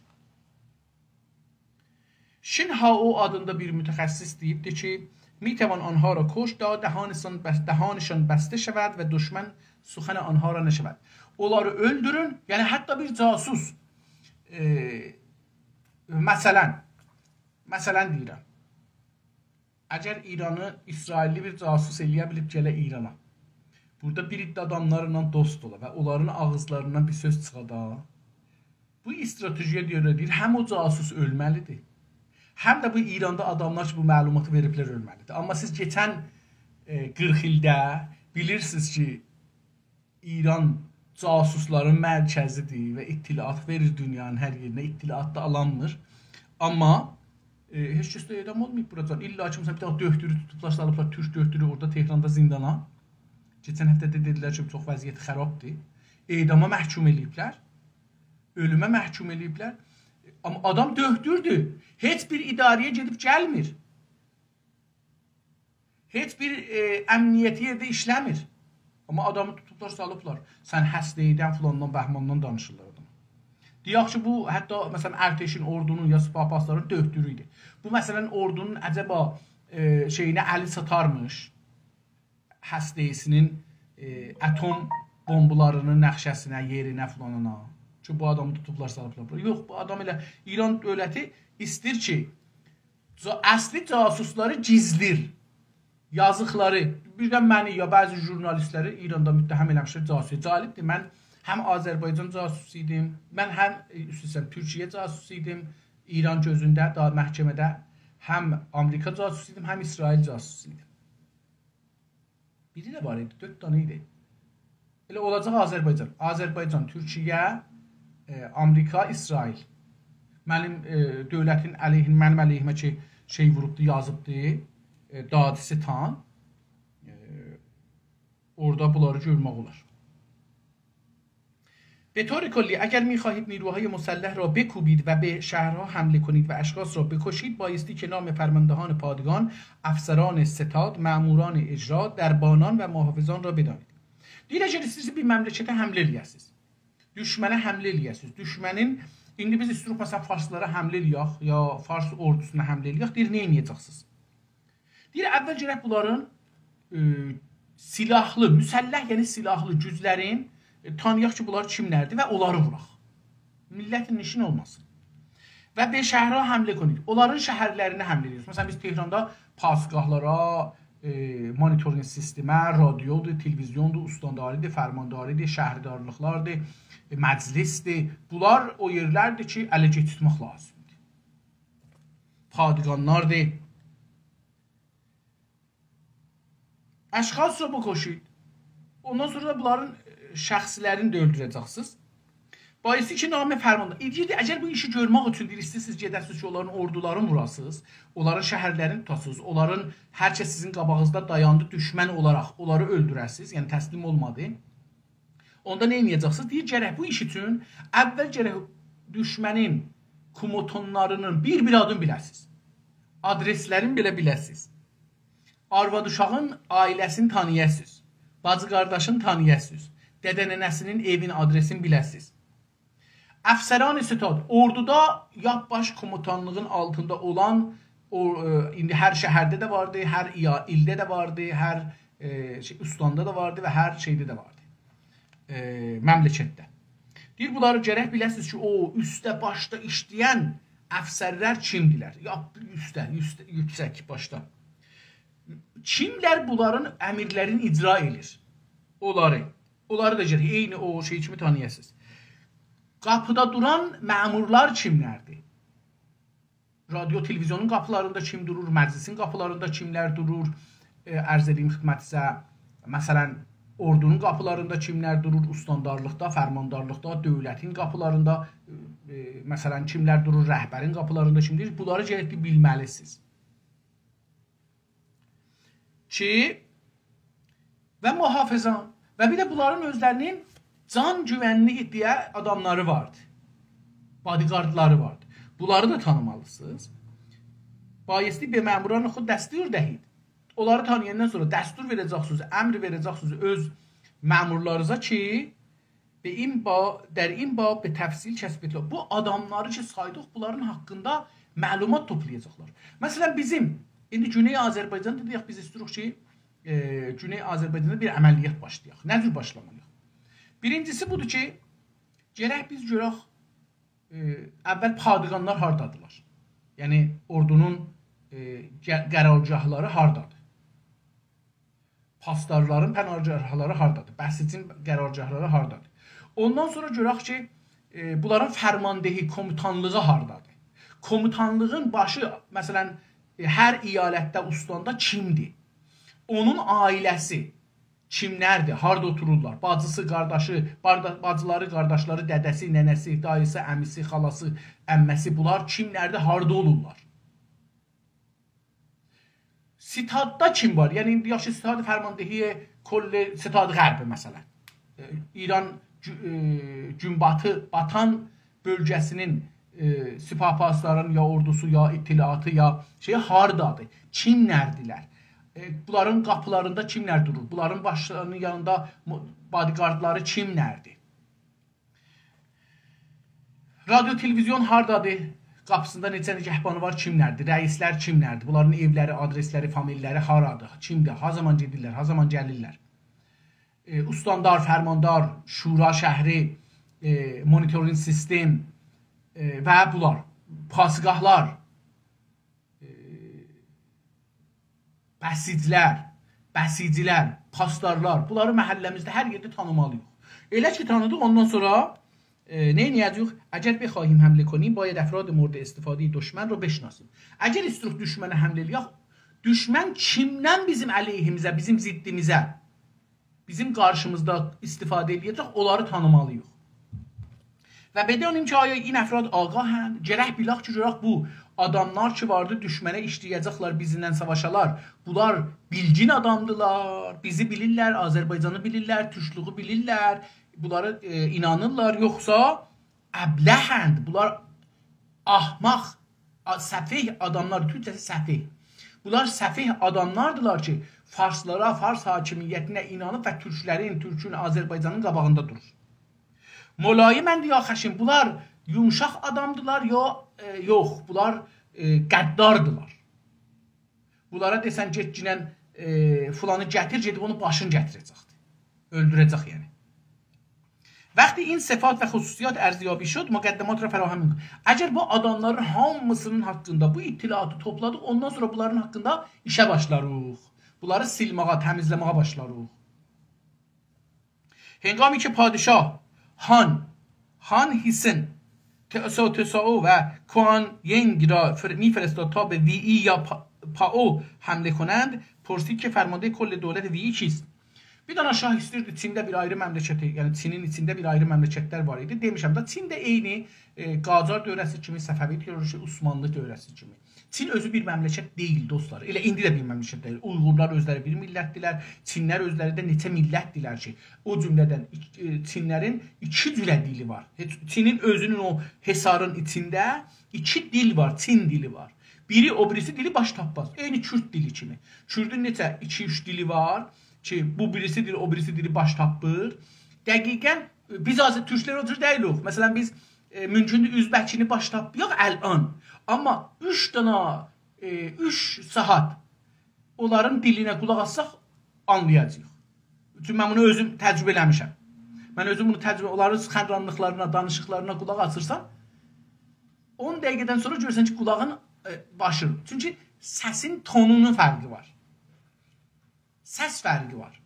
شین هائو آدیندا بیر متخصص دئییبدی کی، می‌توان آنها را کشت تا دهانشان بس-، دهانشان بسته شود و دشمن سخن آنها را نشنود. اونلاری اؤلدورون، یعنی حتی بیر جاسوس، ائ، مثلا، مثلا دئییرم، اگر ایرانی اسرائیللی بیر جاسوس ائلیه بیلیب گله ایرانا، بورادا بیر عده آداملارلا دوست اولا و اونلارین آغیزلاریندان بیر سؤز چیخادا، بو استراتژی‌یه گؤره دئییر، هم او جاسوس اؤلمه‌لیدیر، هم ده بو ایراندا آداملار کی، بو معلوماتی وئریبلر، اؤلمه‌لیدیر. آمما سیز کئچن، ائ، قیرخ ایلده بیلیرسینیز کی، ایران جاسوسلارین مرکزیدیر و اطلاعات وئریر دونیانین هر یئرینه، اطلاعات دا آلانمیر. آمما، ائ، هئچ کس ده اعدام اولماییب بوراجان. الا کی، مثلا، بیر دنه دؤکتورو توتوبلار، سالیبلار تورک دؤکتورو، اورادا تهراندا زیندانا. کئچن هفته ده دئدیلر کی، چوخ وضعیتی خرابدیر. اعداما محکوم ائله‌ییبلر. اؤلومه محکوم ائله‌ییبلر. آمما آدام دؤکتوردور. هئچ بیر اداره‌یه گئدیب گلمیر. هئچ بیر، ائ، امنیتی یئرده ایشله‌میر. آمما آدامی توتوبلار، سالیبلار. سن هسته‌ای‌دن، فلاندان، بهماندان دانیشیرلار آداما. دئیک کی، بو حتی، مثلا، ارتشین، اوردونون یا سپاه پاسدارین دؤکتورو ایدی. بو، مثلا، اوردونون عجبا، ائ، شئیینه الی چاتارمیش، هسته‌ای‌سینین، ائ، اتم بومبالارینین نقشه‌سینه، یئرینه، فلانینا. کی، بو آدامی توتوبلار، سالیبلار بورا. یوخ، بو آدام ائله ایران دؤولتی ایسته‌ییر کی، جا-، اصلی جاسوسلاری گیزلیر. یازیقلاری، بیر ده منی یا بعضی ژورنالیستلری ایراندا متهم ائله‌میشلر جاسوس. جالبدیر، من هم آذربایجان جاسوسو ایدیم، من هم، ائ، اوست اوسته تورکیه جاسوسو ایدیم، ایران گؤزونده، داها محکمه‌ده، هم آمریکا جاسوسو ایدیم، هم اسرائیل جاسوسو ایدیم. بیری ده وار ایدی، دؤرد دنه ایدی. ائله اولاجاق آذربایجان. آذربایجان، تورکیه، ائ، آمریکا، اسرائیل. منیم، ائ، دؤولتین علیهین، منیم علیهیمه کی، شئی ووروبدو، یازیبدی، ائ، دادستان. ائ، اورادا بونلاری گؤرمک اولار. به طور کلی، اگر می‌خواهید نیروهای مسلح را بکوبید و به شهرها حمله کنید و اشخاص را بکشید، بایستی که نام فرماندهان پادگان، افسران ستاد، مأموران اجرا، دربانان و محافظان را بدانید. دئییر، اگر ایسته‌ییرسینیز بیر مملکته حمله ائله‌یه‌سینیز، دوشمنه حمله ائله‌یه‌سینیز، دوشمنین، ایندی بیز ایسته‌ییریک، مثلا، فارسلارا حمله ائله‌یک، یا فارس اوردوسونا حمله ائله‌یک، دئییر، نه ائده‌جکسینیز؟ دئییر، اول گرک بونلارین، ائ، سلاحلی، مسلح، یعنی سلاحلی گوجلرین، ائ، تانییاق کی، بونلار کیملردیر و اونلاری ووراق. میللتین ایشین اولماسین. و به شهرها حمله کنید. اونلارین شهرلرینه حمله ائدیرسینیز. مثلا، بیز تهراندا پاسگاهلارا، ائ، مانیتورینگ سیستمه، رادیودور، تلویزیوندور، استانداری‌دیر، فرمانداری‌دیر، شهردارلیقلاردیر، ائ، مجلسدیر. بونلار او یئرلردیر کی، اله کئچیرتمک لازیمدیر. پادگانلاردیر. اشخاص را بکشید. اوندان سونرا دا بونلارین، ائ، شخصلرینی ده اؤلدوره‌جکسینیز. بایستی کی، نام فرمانده. دئییر، اگر بو ایشی گؤرمک اوچون دئییر، ایسته‌ییرسینیز گئده‌سینیز کی، اونلارین اوردولارینی ووراسینیز، اونلارین شهرلرینی توتاسینیز، اونلارین هر کس سیزین قاباغینیزدا دایاندی، دوشمن اولاراق اونلاری اؤلدوره‌سینیز، یعنی تسلیم اولمادی. اوندا نه ائده‌جکسینیز؟ دئییر، گرک بو ایش اوچون اول گرک دوشمنین کوموتونلارینین بیر-بیر آدین بیله‌سینیز. آدرسلرینی بئله بیله‌سینیز. آرواد اوشاغین عائله‌سینی تانییاسینیز. باجی قارداشینی تانییاسینیز. دده ننه‌سینین ائوین آدرسینی بیله‌سینیز. افسران ستاد، اوردودا یا باش کوموتانلیغین آلتیندا اولان، او، ائ، ایندی هر شهرده ده واردی، هر ایا-، ایلده ده واردی، هر، ائ، شئی، اوستاندا دا واردی و هر شئیده ده واردی. ائ، مملکتده. دئییر، بونلاری گرک بیله‌سینیز کی، او اوسته، باشدا ایشله‌ین افسرلر کیمدیلر؟ یا اوسته، اوسته، یوکسک باشدا. کیملر بونلارین امرلرینی اجرا ائدیر؟ اونلاری. اونلاری دا گرک عینی او شئی کیمی تانییاسینیز. قاپیدا دوران مأمورلار کیملردیر؟ رادیو، تلویزیونون قاپیلاریندا کیم دورور، مجلسین قاپیلاریندا کیملر دورور، ائ، عرض ائدییم خدمتینیزه، مثلا، اوردونون قاپیلاریندا کیملر دورور، استاندارلیقدا، فرماندارلیقدا، دؤولتین قاپیلاریندا، ائ، ائ، مثلا، کیملر دورور، رهبرین قاپیلاریندا کیم دورور، بونلاری گرک بیلمه‌لیسینیز. کی، و محافظان. و بیر ده بونلارین اؤزلرینین جان گوونلیگی دئیه آداملاری واردی. بادیگاردلاری واردی. بونلاری دا تانیمالیسینیز. بایستی به مأموران خود دستور دهید. اونلاری تانییاندان سونرا دستور وئره‌جکسینیز، امر وئره‌جکسینیز اؤز مأمورلارینیزا کی، به این با، در این باب به تفصیل کسب اطلاع. بو آداملاری کی سایدیق، بونلارین حاقیندا معلومات توپلایاجاقلار. مثلا، بیزیم ایندی گونئی آذربایجاندا دئیک، بیز ایسته‌ییریک کی، ائ، گونئی آذربایجاندا بیر عملیات باشلایاق. نه جور باشلامالی‌ییق؟ بیرینجیسی بودور کی، گرک بیز گؤرک، ائ، اول پادگانلار هاردادیلار؟ یعنی، اوردونون، ائ، ق-، قرارگاهلاری هاردادیر؟ پاسدارلارین پناهگاهلاری هاردادیر؟ بسیجین قرارگاهلاری هاردادیر؟ اوندان سونرا گؤرک کی، ائ، بونلارین فرماندهی، کوموتانلیغی هاردادیر؟ کوموتانلیغین باشی، مثلا، ائ، هر ایالتده، استاندا کیمدیر؟ اونون عائله‌سی کیملردیر؟ هاردا اوتورورلار؟ باجیسی، قارداشی، باردا-، باجیلاری، قارداشلاری، دده‌سی، ننه‌سی، داییسی، عمیسی، خالاسی، عمه‌سی، بونلار کیملردیر؟ هاردا اولورلار؟ ستاددا کیم وار؟ یعنی، ایندی یاخشی، ستاد فرماندهی کل ستاد غرب، مثلا. ائ، ایران گو-، ائ، گون‌باتی، باتان بؤلگه‌سینین، ائ، سپاه پاسداران یا اوردوسو، یا اطلاعاتی، یا شئی هاردادیر؟ کیملردیلر؟ ائ، بونلارین قاپیلاریندا کیملر دورور؟ بونلارین باشلارینین یانیندا مو-، بادیگاردلاری کیملردیر؟ رادیو، تلویزیون هاردادیر؟ قاپیسیندا نئچه نگهبانی وار، کیملردیر؟ رئیسلر کیملردیر؟ بونلارین ائولری، آدرسلری، فامیللری هارادیر؟ کیمدیر؟ ها زامان گئدیرلر؟ ها زامان گلیرلر؟ ائ، استاندار، فرماندار، شورا شهری، ائ، مونیتورینگ سیستم، ائ، و بونلار، پاسگاهلار، ائ، بسیجلر، بسیجیلر، پاسدارلار، بونلاری محله‌میزده هر یئرده تانیمالی‌ییق. ائله کی تانیدیق، اوندان سونرا، ائ، نه ائده‌جه‌ییک؟ اگر بخواهیم حمله کنیم، باید افراد مورد استفادهٔ دشمن را بشناسیم. اگر ایستیروخ دوشمنه حمله ائله‌یک، دوشمن کیمدن بیزیم علیهیمیزه، بیزیم ضدیمیزه، بیزیم قارشیمیزدا استفاده ائله‌یه‌جک، اونلاری تانیمالی‌ییق. و بدانیم که آیا این افراد آگاهند؟ گرک بیلک کی، گؤرک بو آداملار کی واردی، دوشمنه ایشله‌یه‌جکلر، بیزیمله ساواشالار. بونلار بیلگین آدامدیلار، بیزی بیلیرلر، آذربایجانی بیلیرلر، تورکلویو بیلیرلر، بونلارا، ائ، اینانیرلار، یوخسا ابلهند، بونلار احمق، آ-، سفیه آداملار، تورکجه‌سی سفیه. بونلار سفیه آداملاردیلار کی، فارسلارا، فارس حاکمیتینه اینانیب و تورکلرین، تورکون، آذربایجانین قاباغیندا دورور. ملایمند یا خشن، بونلار یومشاق آدامدیلار، یا، ائ، یوخ، بونلار، ائ، غداردیلار. بونلارا دئسن، «گئتگینن، ائ، فلانی گتیر»، گئدیب اونون باشینی گتیره‌جکدیر. اؤلدوره‌جک، یعنی. وقتی این صفات و خصوصیات ارزیابی شد، مقدمات را فراهم می‌کنیم. اگر بو آداملارین هامیسینین حاقیندا بو اطلاعاتی توپلادیق، اوندان سونرا بونلارین حاقیندا ایشه باشلاریق. بونلاری سیلماغا، تمیزله‌مه‌یه باشلاریق. هنگامی که پادشاه هان، هان هیسن، تئوساو تئوساو و کوان ینگ را فر-، می‌فرستاد تا به وی‌ای یا پا-، پائو حمله کنند، پرسید که فرماندهٔ کل دولت وی‌ای کیست؟ بیر دنه شاه ایسته‌ییردی چینده بیر آیری مملکتی، یعنی چینین ایچینده بیر آیری مملکتلر وار ایدی. دئمیشم ده، چین ده عینی، ائ، قاجار دؤوره‌سی کیمی، صفوی دؤوره‌سی، عثمانلی دؤوره‌سی کیمی. چین اؤزو بیر مملکت دئییل، دوستلار. ائله ایندی ده بیر مملکت دئییل. اویغورلار اؤزلری بیر میللتدیلر. چینلر اؤزلری ده نئچه میللتدیلر کی، او جمله‌دن ایک-، ائ، چینلرین ایکی جوره دیلی وار. هئچ، چینین اؤزونون او حصارین ایچینده ایکی دیل وار، چین دیلی وار. بیری او بیریسی دیلی باش تاپماز. عینی کورد دیلی کیمی. کوردون نئچه ایکی-اوچ دیلی وار کی، بو بیریسی دیلی، او بیریسی دیلی باش تاپمیر. دقیقا، ائ، بیز آذ-، تورکلر او جور دئییلیک. مثلا، بیز، ائ، مومکوندور، اؤزبکینی باش تاپمایاق الان. آمما اوچ دنه، ائ، اوچ ساعات اونلارین دیلینه قولاق آسساق، آنلایاجاغیق. چونکی من بونو اؤزوم تجربه ائله‌میشم. من اؤزوم بونو تجربه، اونلارین سخنرانلیقلارینا، دانیشیقلارینا قولاق آسیرسان، اون دقیقه‌دن سونرا گؤرورسن کی، قولاغین، ائ، باشیر. چونکی سسین تونونون فرقی وار. سس فرقی وار.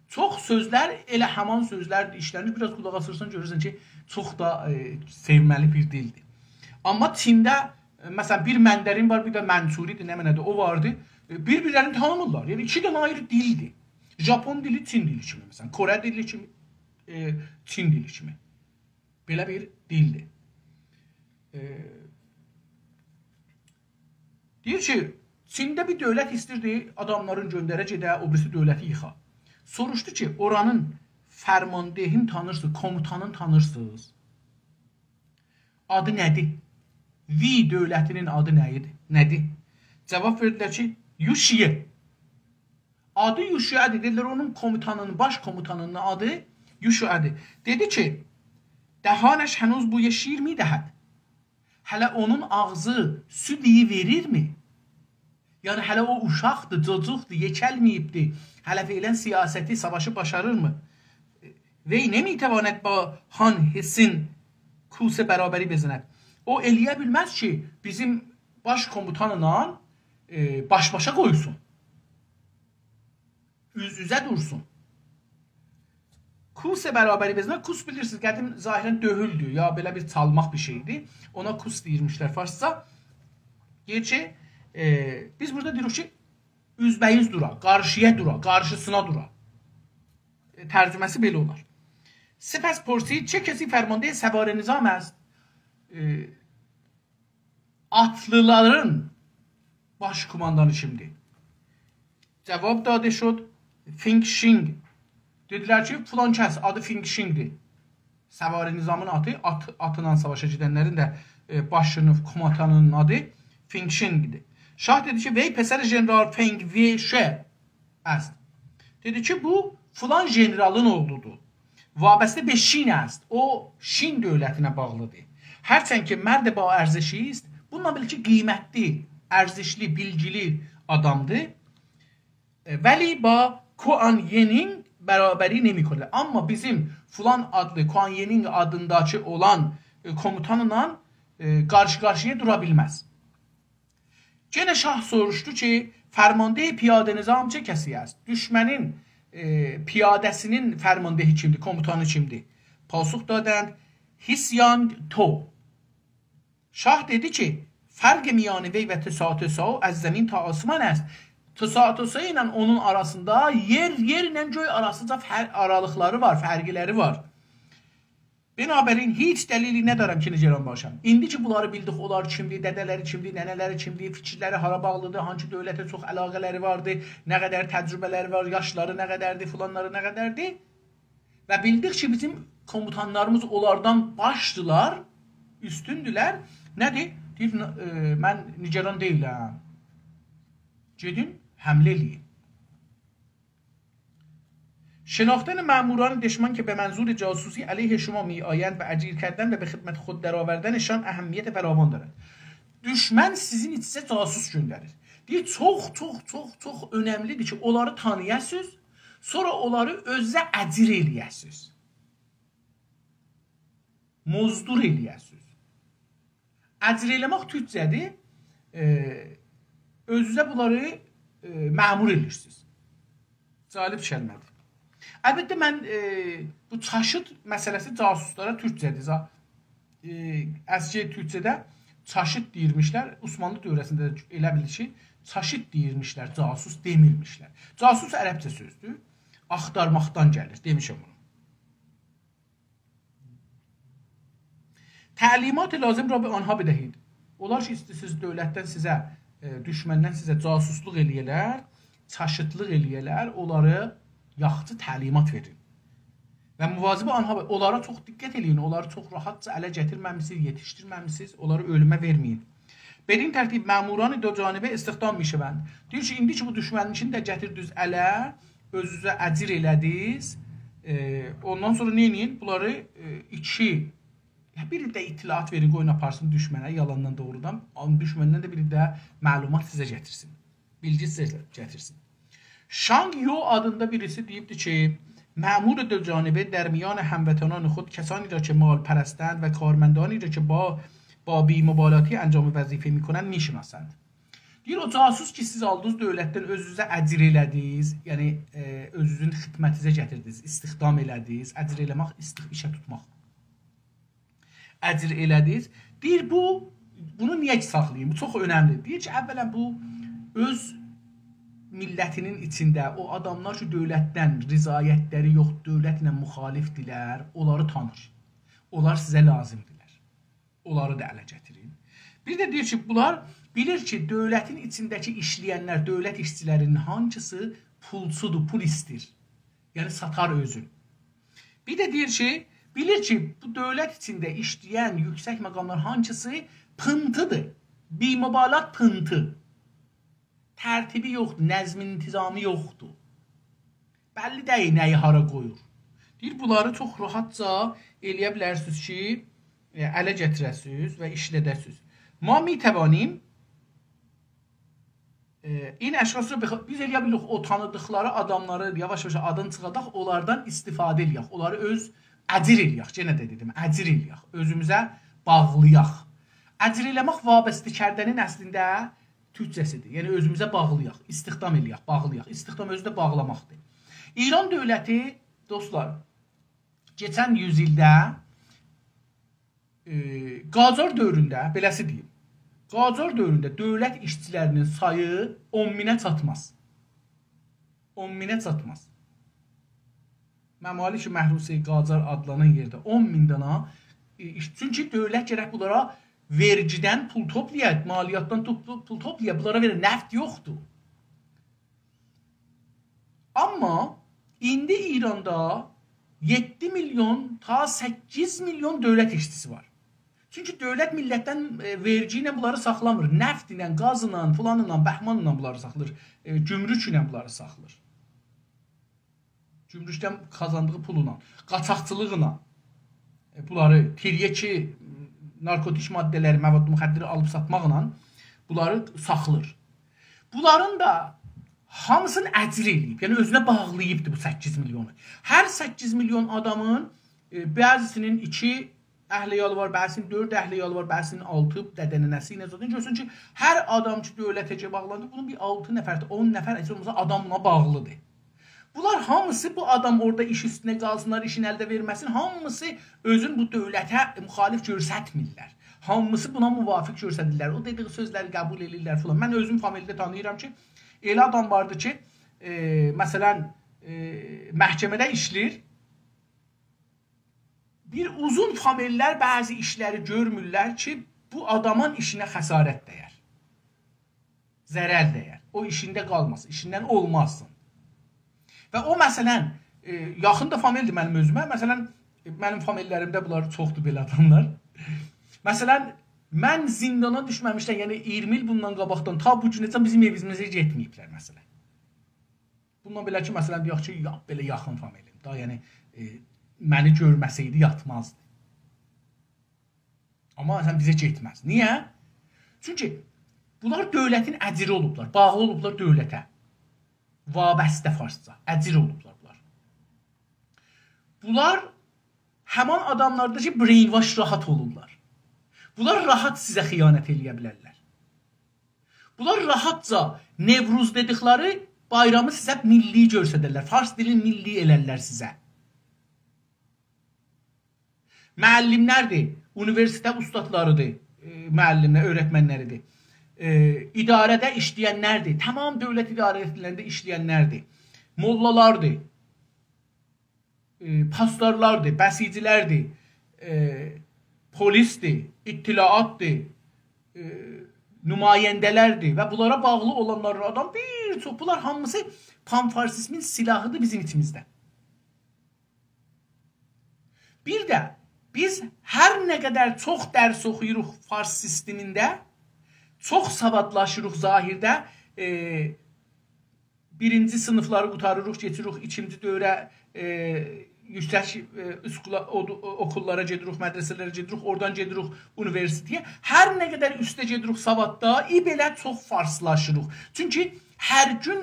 چوخ سؤزلر ائله همان سؤزلر ایشله‌نیر. بیر آز قولاق آسیرسان، گؤرورسن کی، چوخ دا، ائ، سئومه‌لی بیر دیلدیر. آمما چینده مثلا، بیر مندرین وار، بیر ده منچوری‌دیر، نمنه‌دیر، او واردی. ائ، بیر-بیرلرینی تانیمیرلار. یعنی، ایکی دنه آیری دیلدیر. ژاپون دیلی، چین دیلی کیمی، مثلا، کره دیلی کیمی، ائ، چین دیلی کیمی. بئله بیر دیلدیر. ائ، دئییر کی، چینده بیر دؤولت ایستیردی آداملارین گؤندره گئده، او بیریسی دؤولتی ییخا. سوروشدو کی، اورانین فرماندهین تانیرسینیز، کوموتانین تانیرسینیز؟ آدی نه‌دیر؟ وی دؤولتینین آدی نه ایدی؟ نه‌دیر؟ جاواب وئردیلر کی، یوشیه. آدی یوشیه‌دیر. دئدیلر، اونون کوموتانینین، باش کوموتانینین آدی یوشیه‌دیر. دئدی کی، دهانش هنوز بوی شیر می‌دهد. هله اونون آغزی سود اییی وئریرمی؟ یعنی، هله او اوشاقدیر، جوجوقدور، یئکه‌لمه‌ییبدیر. هله فعلا سیاستی، ساواشی باشاریرمی؟ وی نمی‌تواند با هان هسین کوس برابری بزند. او ائلیه بیلمز کی، بیزیم باش کوموتانلا، ائ، باش-باشا قویسون. اوز-اوزه دورسون. کوس برابری بزند. کوس، بیلیرسینیز، قدیم ظاهرا دؤیولدو، یا بئله بیر چالماق بیر شئیدی. اونا کوس دئییرمیشلر فارسجا. دئییر کی، ائ، بیز بورادا دئییریک کی، اوزبه‌اوز دورا، قارشییا دورا، قارشیسینا دورا. ائ، ترجمه‌سی بئله اولار. سپس پرسید: «چه کسی فرماندهٔ سوار نظام است؟» ائ، آتلیلارین باش کوماندانی کیمدیر؟ جواب داده شد: فینگ شینگ. دئدیلر کی، فلان کس، آدی فینگ شینگدیر. سوار نظامین آتی، آت، آتلا ساواشا گئدنلرین ده، ائ، باشینین، کوماندانینین آدی فینگ شینگدیر. شاه دئدی کی، وی پسر ژنرال فنگ ویشه است. دئدی کی، بو فلان ژنرالین اوغلودور. وابسته به شین است. او شین دؤولتینه باغلیدیر. هرچند که مرد با ارزشی است، بونونلا بئله کی، قیمتلی، ارزشلی، بیلگیلی آدامدیر. ائ، ولی با کوان ینینگ برابری نمی‌کند. آمما بیزیم فلان آدلی، کوان ینینگ آدینداکی اولان، ائ، کوموتانلا، ائ، قارشی-قارشییا دورا بیلمز. گئنه شاه سوروشدو کی، فرماندهٔ پیاده نظام چه کسی است؟ دوشمنین، ائ، پیاده‌سینین فرماندهی کیمدیر، کوموتانی کیمدیر؟ پاسخ دادند: هیسیانگ تو. شاه دئدی کی، فرق میان وی و تساعتساعو از زمین تا آسمان است. تساعتساعو ایله اونون آراسیندا یئر، یئرله گؤی آراسیجا فر، آرالیقلاری وار، فرقلری وار. بنابراین هیچ دلیلی ندارم که نگران باشم. ایندی کی، بونلاری بیلدیک، اونلار کیمدیر، دده‌لری کیمدیر، ننه‌لری کیمدیر، فیکیرلری هارا باغلیدیر، هانسی دؤولته چوخ علاقه‌لری واردیر، نه قدر تجربه‌لری وار، یاشلاری نه قدردیر، فلانلاری نه قدردیر. و بیلدیک کی، بیزیم کوموتانلاریمیز اونلاردان باشدیلار، اوستوندولر. نه‌دیر؟ دئییر، ائ، من نگران دئییلم. گئدین، حمله ائله‌یین. شناختن مأموران دشمن که به منظور جاسوسی علیه شما می‌آیند و اجیر کردن و به خدمت خود درآوردنشان اهمیت فراوان دارد. دوشمن سیزین ایچینیزه جاسوس گؤندریر. دئییر، چوخ، چوخ، چوخ، چوخ اؤنملیدیر کی، اونلاری تانییاسینیز، سونرا اونلاری اؤزوزه اجیر ائله‌یه‌سینیز. مزدور ائله‌یه‌سینیز. اجیر ائله‌مک تورکجه‌دیر. ائ، اؤزوزه بونلاری، ائ، مأمور ائله‌ییرسینیز. جالب کلمه‌دیر. البته، من، ائ، بو چاشیت مسئله‌سی جاسوسلارا تورکجه‌دیر. جا، ائ، اسکی تورکجه‌ده چاشیت دئییرمیشلر. عثمانلی دؤوره‌سینده ده ائله بیل کی، چاشیت دئییرمیشلر، جاسوس دئمیرمیشلر. جاسوس عربجه سؤزدور. آختارماقدان گلیر، دئمیشم بونو. تعلیمات لازم را به آنها بدهید. اونلار کی، ایسته‌ییرسینیز دؤولتدن سیزه، ائ، دوشمندن سیزه جاسوسلوق ائله‌یه‌لر، چاشیتلیق ائله‌یه‌لر، اونلاری یاخشی تعلیمات وئرین. و مواظب آنها، اونلارا چوخ دقت ائله‌یین، اونلاری چوخ راحتجا اله گتیرمه‌میسینیز، یئتیشدیرمه‌میسینیز، اونلاری اؤلومه وئرمه‌یین. بدین ترتیب مأموران دو جانبه استخدام می‌شوند. دئییر کی، ایندی کی، بو دوشمنین ایچینی ده گتیردینیز اله، اؤزوزه اجیر ائله‌دینیز، ائ، اوندان سونرا نه ائدین؟ بونلاری، ائ، ایکی، یا بیری ده اطلاعات وئرین، قویون آپارسین دوشمنه، یالاندان، دوغرودان. اونون دوشمندن ده بیری ده معلومات سیزه گتیرسین. بیلگی سیزه گتیرسین. شانگ یو آدیندا بیریسی دئییبدی کی، مأمور دو جانبه در میان هموطنان خود کسانی را که مال‌پرستند و کارمندانی را که با، با بی‌مبالاتی انجام وظیفه می‌کنند می‌شناسند. دئییر، او جاسوس کی، سیز آلدینیز دؤولتدن، اؤزوزه اجیر ائله‌دینیز، یعنی، ائ، اؤزوزون خدمتینیزه گتیردینیز، استخدام ائله‌دینیز، اجیر ائله‌مک، استخ، ایشه توتماق. اجیر ائله‌دینیز. دئییر، بو بونو نییه ساخلاییم؟ بو چوخ اؤنملیدیر. دئییر کی، اولاً بو اؤز میللتینین ایچینده او آداملار کی، دؤولتدن رضایتلری یوخ، دؤولتله مخالفدیرلر، اونلاری تانیر. اونلار سیزه لازیمدیرلر. اونلاری دا اله گتیرین. بیر ده دئییر کی، بونلار بیلیر کی، دؤولتین ایچینده‌کی ایشله‌ینلر، دؤولت ایشچیلری‌نین هانسیسی پولچودور، پول ایسته‌ییر. یعنی ساتار اؤزون. بیر ده دئییر کی، بیلیر کی، بو دؤولت ایچینده ایشله‌ین یوکسک مقاملار هانسیسی پینتی‌دیر. بی‌مبالات پینتی. ترتیبی یوخدور، نظم انتظامی یوخدور. بللی دئییل نه‌یی هارا قویور. دئییر، بونلاری چوخ راحتجا ائلیه بیلرسینیز کی، ائ، اله گتیره‌سینیز و ایشلده‌سینیز. ما می‌توانیم، ائ، این اشخاص رو بخ-، بیز ائلیه بیلیریک او تانیدیقلاری آداملاری یاواش-یاواش آدین چیخاداق، اونلاردان استفاده ائلیک، اونلاری اؤز اجیر ائلیک، یئنه ده دئدیم، اجیر ائلیک، اؤزوموزه باغلایاق. اجیر ائله‌مک وابسته کردنین اصلینده تورکجه‌سیدیر. یعنی اؤزوموزه باغلایاق، استخدام ائلیک، باغلایاق. استخدام اؤزو ده باغلاماقدیر. ایران دؤولتی، دوستلار، کئچن یوز ایلده، ائ، قاجار دؤورونده، بئله‌سی دئییم، قاجار دؤورونده دؤولت ایشچیلری‌نین سایی اون مینه چاتماز. اون مینه چاتماز. ممالک محروسه قاجار آدلانان یئرده اون مین دانا، ائ، ایش-، چونکی دؤولت گرک بونلارا وئرگیدن پول توپلایا، مالیاتدان توپ-، پول توپلایا، بونلارا وئره، نفت یوخدور. آمما ایندی ایراندا یئددی میلیون تا سککیز میلیون دؤولت ایشچیسی وار. چونکی دؤولت میللتدن، ائ، وئرگی ایله بونلاری ساخلامیر. نفت ایله، گاز ایله، فلان ایله، بهمان ایله بونلاری ساخلاییر. ائ، گمرک ایله بونلاری ساخلاییر. گمرکدن قازاندیغی پوللا، قاچاقچیلیقلا، ائ، بونلاری، تریاکی، نارکوتیک ماده‌لری، مواد مخدری آلیب ساتماقلا بونلاری ساخلیر. بونلارین دا هامیسینی اجیر ائله‌ییب، یعنی اؤزونه باغلاییبدی بو سککیز میلیونو. هر سککیز میلیون آدامین، ائ، بعضی‌سی‌نین ایکی اهل عیالی وار، بعضی‌سی‌نین دؤرد اهل عیالی وار، بعضی‌سی‌نین آلتی، دده ننه‌سی ایله زادین. گؤرسون کی، هر آدام کی، دؤولته کی باغلاندی، بونون بیر آلتی نفر، اون نفر هئچ اولماسا آدام بونا باغلیدیر. بونلار هامیسی، بو آدام اورادا ایش اوستونه قالسینلار، ایشین الده وئرمه‌سین، هامیسی اؤزون بو دؤولته مخالف گؤرستمیرلر. هامیسی بونا موافق گؤرسدیرلر. او دئدیگی سؤزلری قبول ائدیرلر فلان. من اؤزوم فامیلده تانیییرام کی، ائله آدام واردی کی، ائ، مثلا، ائ، محکمه‌ده ایشله‌ییر. بیر اوزون فامیللر بعضی ایشلری گؤرمورلر کی، بو آدامین ایشینه خسارت ده‌یر. ضرر ده‌یر. او ایشینده قالماسین، ایشیندن اولماسین. و او، مثلا، ائ، یاخین دا فامیلدیر منیم اؤزومه. مثلا، ائ، منیم فامیللریمده بونلار چوخدور، بئله آداملار. مثلا، من زندانا دوشمه‌میشدن، یعنی اییرمی ایل بوندان قاباقدان تا بو گونه‌جن بیزیم ائویمیزه گئتمه‌ییبلر، مثلا. بوندان بئله کی، مثلا، دئیک کی، یا، بئله یاخین فامیلیم دا، یعنی، ائ، منی گؤرمه‌سه‌یدی یاتمازدی. آمما، مثلا، بیزه گئتمز. نییه؟ چونکی بونلار دؤولتین اجیری اولوبلار، باغلی اولوبلار دؤولته. وابسته فارسجا، اجیر اولوبلار بونلار. بونلار همان آداملاردیر کی، brainwash راحت اولورلار. بونلار راحت سیزه خیانت ائلیه بیلرلر. بونلار راحتجا نوروز دئدیکلری بایرامی سیزه میللی گؤرسدرلر، فارس دیلینی میللی ائلرلر سیزه. معلملردیر، اونیوئرسیتئت اوستادلاریدیر، ائ، معلملر، اؤیرتمنلریدیر. ائ، اداره‌ده ایشله‌ینلردیر، تمام دؤولت اداره‌لرینده ایشله‌ینلردیر. موللالاردیر، ائ، پاسدارلاردیر، بسیجیلردیر، ائ، پلیسدیر، اطلاعاتدیر، ائ، نماینده‌لردیر و بونلارا باغلی اولانلار، آدام بیر چوخ، بونلار هامیسی پان‌فارسیزمین سلاحیدیر بیزیم ایچیمیزده. بیر ده بیز هر نه قدر چوخ درس اوخویوروق فارس سیستمینده، چوخ سوادلاشیریق ظاهرده، ائ، بیرینجی صینیفلاری قوتاریریق، کئچیریک ایکینجی دوره، ائ، یوکسک، ائ، اسکولا-، او-، اوکوللارا گئدیریک، مدرسه‌لره گئدیریک، اورادان گئدیریک اونیوئرسیتئته. هر نه قدر اوسته گئدیریک سواددا، ای بئله چوخ فارسلاشیریق. چونکی هر گون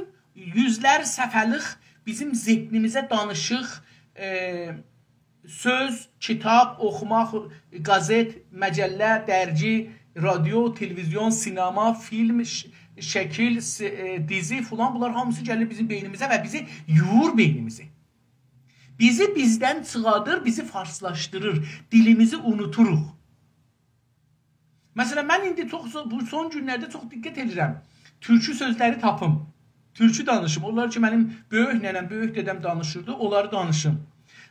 یوزلر صفحه‌لیک بیزیم ذهنیمیزه دانیشیق، ائ، سؤز، کیتاب، اوخوماق، قازئت، مجله، درگی، رادیو، تلویزیون، سینما، فیلم، ش-، شکیل، س-، ائ، دیزی فلان، بونلار هامیسی گلیر بیزیم بئینیمیزه و بیزی یویور بئینیمیزی. بیزی بیزدن چیخادیر، بیزی فارسلاشدیریر، دیلیمیزی اونودوروق. مثلا، من ایندی چوخ سو-، بو سون گونلرده چوخ دقت ائدیرم. تورکو سؤزلری تاپیم. تورکو دانیشیم. اونلار کی، منیم بؤیوک ننه‌م، بؤیوک دده‌م دانیشیردی، اونلاری دانیشیم.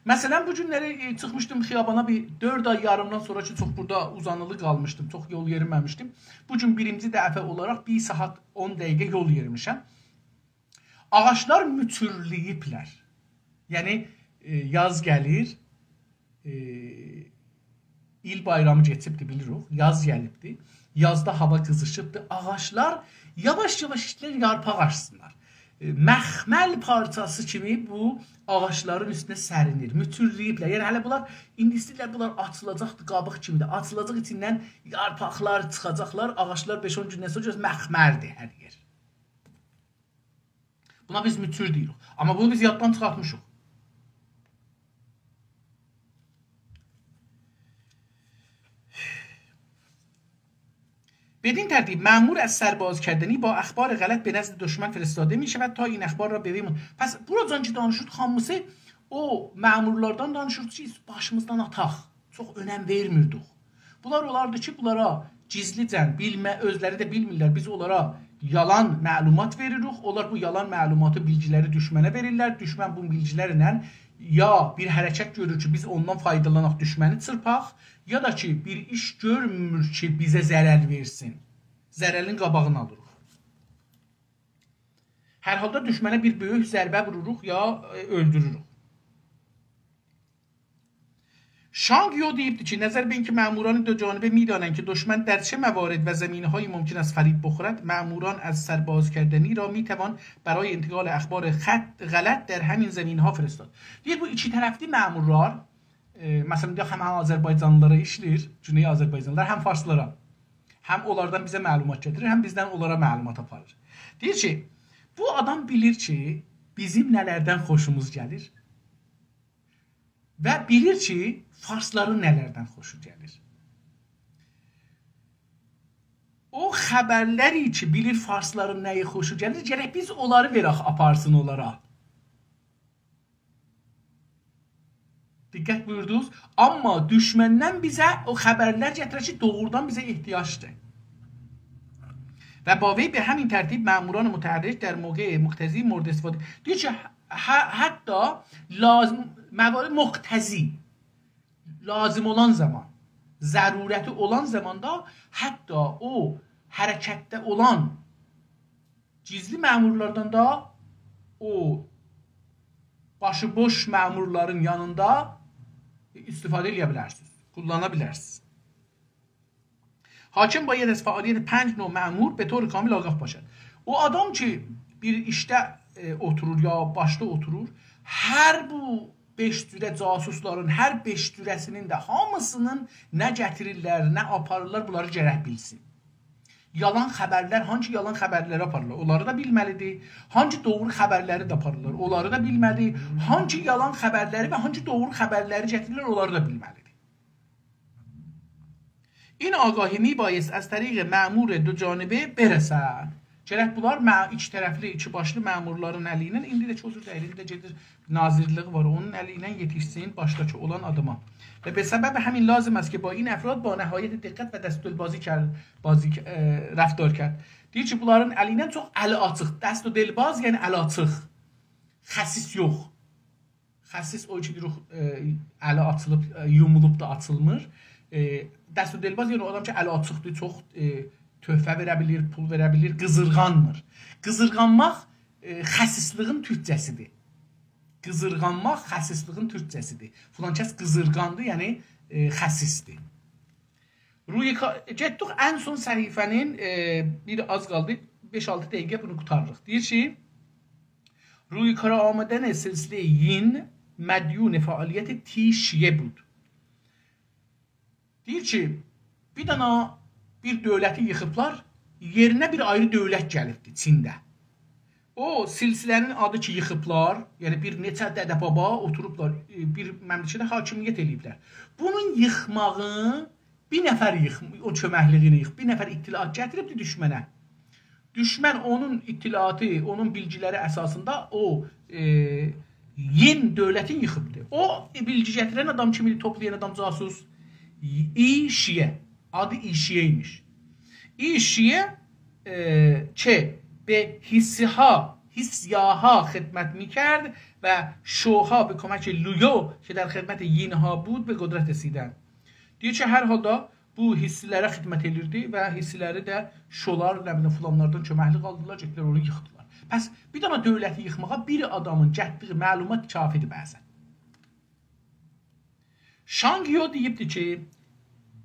مثلا، بو گونلری، ائ، چیخمیشدیم خیابانا بیر دؤرد آی یاریمدان سونرا کی، چوخ بورادا اوزانیلی قالمیشدیم، چوخ یول یئریمه‌میشدیم. بو گون بیرینجی دفعه اولاراق بیر ساعات اون دقیقه یول یئریمیشم. آغاجلار موتورله‌ییبلر. یعنی، ائ، یاز گلیر، ائ، ایل بایرامی کئچیبدیر، بیلیریک. یاز گلیبدیر. یازدا هاوا قیزیشیبدیر. آغاجلار یاواش-یاواش ایسته‌ییر یارپاق آچسینلار. ائ، مخمل پارچاسی کیمی بو آغاجلارین اوستونه سرینیر. موتورله‌ییبلر. یعنی هله بونلار ایندی ایسته‌ییرلر، بونلار آچیلاجاقدیر، قابیق کیمیدیر. آچیلاجاق، ایچیندن یارپاقلار چیخاجاقلار. آغاجلار بئش-اون گوندن سونرا گؤرورسن مخملدیر هر یئر. بونا بیز موتور دئییریک. آمما بونو بیز یاددان چیخارتمیشیق. بدین ترتیب مأمور از سربازکردنی با اخبار غلط به نزد دشمن فرستاده می‌شود تا این اخبار را به وی من-، پس بوراجان کی دانیشیردیق، هامیسی او مأمورلاردان دانیشیردیق کی، باشیمیزدان آتاق. چوخ اؤنم وئرمیردیک. بونلار اولاردی کی، بونلارا گیزلیجه بیلمه، اؤزلری ده بیلمیرلر. بیز اونلارا یالان معلومات وئریریک. اونلار بو یالان معلوماتی، بیلگیلری دوشمنه وئریرلر. دوشمن بو بیلگیلرله یا بیر حرکت گؤرور کی، بیز اوندان فایدالاناق دوشمنی چیرپاق، یا دا کی، بیر ایش گؤرمور کی، بیزه ضرر وئرسین. ضررین قاباغینی آلیریق. هر حالدا دوشمنه بیر بؤیوک ضربه ووروروق یا، ائ، اؤلدوروروک. شانگ یو دئییبدی کی، نظر به اینکه مأموران دو جانبه می‌دانند که دشمن در چه موارد و زمینه‌هایی ممکن است فریب بخورد، مأموران از سربازکردنی را می‌توان برای انتقال اخبار خط-، غلط در همین زمینه‌ها فرستاد. دئییر، بو ایکی طرفلی مأمورلار، ائ، مثلا، دئیک، هم آذربایجانلیلارا ایشله‌ییر، گونئی آذربایجانلیلار، هم فارسلارا. هم اونلاردان بیزه معلومات گتیریر، هم بیزدن اونلارا معلومات آپاریر. دئییر کی، بو آدام بیلیر کی، بیزیم نه‌لردن خوشوموز گلیر و بیلیر کی، فارسلارین نه‌لردن خوشو گلیر. او خبرلری کی، بیلیر فارسلارین نه‌یی خوشو گلیر، گرک بیز اونلاری وئرک، آپارسین اونلارا. دقت بویوردونوز. آمما دوشمندن بیزه او خبرلر گتیرر کی، دوغرودان بیزه احتیاجدیر. و با وی به همین ترتیب مأموران متحرک در موقع مقتضی مورد استفاده. دئییر کی، ح-، حتی لازم، موارد مقتضی، لازم اولان زامان، ضرورتی اولان زاماندا حتی او حرکتده اولان گیزلی مأمورلاردان دا او باشی‌بوش مأمورلارین یانیندا استفاده ائله‌یه بیلرسینیز، قوللانا بیلرسینیز. حاکم باید از فعالیت پنج نوع مأمور به طور کامل آگاه باشد. او آدام کی، بیر ایشده، ائ، اوتورور یا باشدا اوتورور، هر بو بئش جوره جاسوسلارین، هر بئش جوره‌سینین ده هامیسینین نه گتیریرلر، نه آپاریرلار، بونلاری گرک بیلسین. یالان خبرلر، هانسی یالان خبرلری آپاریرلار، اونلاری دا بیلمه‌لیدیر. هانسی دوغرو خبرلری ده آپاریرلار، اونلاری دا بیلمه‌لی. هانسی یالان خبرلری و هانسی دوغرو خبرلری گتیریرلر، اونلاری دا بیلمه‌لیدیر. این آگاهی می‌بایست از طریق مأمور دو جانبه برسد. گرک بونلار مع-، ایکی طرفلی، ایکی باشلی مأمورلارین الی ایله، ایندی ده کی، او جور دئییل، ایندی ده گئدیر، ناظرلیک وار، اونون الی ایله یئتیشسین باشداکی اولان آداما. و به سبب همین لازم است که با این افراد با نهایت دقت و دست و دلبازی کرد، بازی، اه، رفتار کرد. دئییر کی، بونلارین الی ایله چوخ الی آچیق، دست و دلباز، یعنی الی آچیق. خسیس یوخ. خسیس او کی، دئییر، اه، الی آچیلیب، اه، یومولوب دا آچیلمیر. اه، دست و دلباز، یعنی او آدام کی، الی آچیقدیر، چوخ، اه، تحفه وئره بیلیر، پول وئره بیلیر، قیزیرغانمیر. قیزیرغانماق، اه، خسیسلیگین تورکجه‌سیدیر. قیزیرغانماق خسیسلیگین تورکجه‌سیدیر. فلان کس قیزیرغاندیر، یعنی، اه، خسیسدیر. روی کا-، گئتدیک ان سون صفحه‌نین، اه، بیر آز قالدی، بئش-آلتی دقیقه بونو قوتاریریق. دئییر کی، روی کار آمدن سلسله یین مدیون فعالیت تی شیه بود. دئییر کی، بیر دنه بیر دؤولتی ییخیبلار، یئرینه بیر آیری دؤولت گلیبدی چینده. او سلسله‌نین آدی کی، ییخیبلار، یعنی بیر نئچه دده-بابا اوتوروبلار، ائ، بیر مملکته حاکمیت ائله‌ییبلر. بونون ییخماغی بیر نفر ییخ-، او کؤمکلیگی ایله ییخ-، بیر نفر اطلاعات گتیریبدی دوشمنه. دوشمن اونون اطلاعاتی، اونون بیلگیلری اساسیندا او، ائ، یین دؤولتین ییخیبدی. او، ائ، بیلگی گتیرن آدام کیم ایدی، توپلایان آدام جاسوس؟ تی شیه. آدی ایشیه ایمیش. ایشیه، ائ، که به حیسی‌ها، حیسی‌ها خدمت می‌کرد و شوها به کمک لویو که در خدمت یین‌ها بود، به قدرت رسیدند. دئییر کی، هر حالدا بو حیسی‌لره خدمت ائدیردی و حیسی‌لری ده شولار، نه بیلیم، فلانلاردان کؤمکلیک آلدیلار، گئتدیلر اونو ییخدیلار. پس بیر دنه دؤولتی ییخماغا بیر آدامین گتیردیگی معلومات کافی‌دیر بعضاً. شانگ یو دئییبدی کی،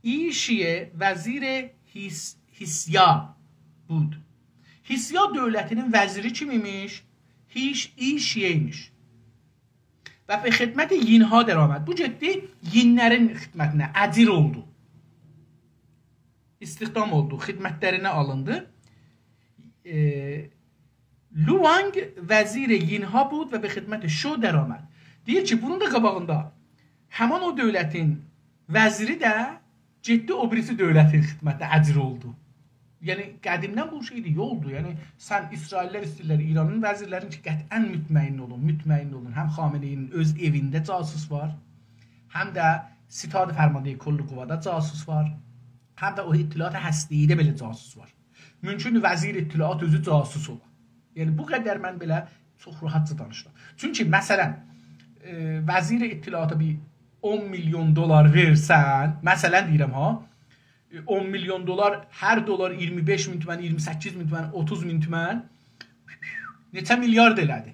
ایشیه وزیر حیس-، حیسیا بود. حیسیا دؤولتینین وزیری کیم ایمیش؟ هیش-، ایشیه ایمیش. و به خدمت یین‌ها درآمد. بو گئتدی یین‌لرین خدمتینه، اجیر اولدو. استخدام اولدو، خدمتلرینه آلیندی. ائ، لووانگ وزیر یین‌ها بود و به خدمت شو درآمد. دئییر کی، بونون دا قاباغیندا همین او دؤولتین وزیری ده گئتدی او بیریسی دؤولتین خدمتینه، اجیر اولدو. یعنی، قدیمدن بو شئیدیر، یولدور. یعنی، سن، اسرائیل‌لر ایسته‌ییرلر ایرانین وزیرلرین کی، قطعاً مطمئن اولون، مطمئن اولون. هم خامنه‌ای‌نین اؤز ائوینده جاسوس وار، هم ده ستاد فرماندهی کل قوادا جاسوس وار، هم ده او اطلاعات هسته‌ای‌ده بئله جاسوس وار. ممکن وزیر اطلاعات اؤزو جاسوس اولا. یعنی، بو قدر من بئله چوخ راحتجا دانیشیرام. چونکی، مثلاً، ائ، وزیر اطلاعاتا بیر اون میلیون دلار وئرسن، مثلاً دئییرم ها، ائ، اون میلیون دلار، هر دلار اییرمی بئش مین تومن، اییرمی سککیز مین تومن، اوتوز مین تومن، نئچه میلیارد ائله‌دی.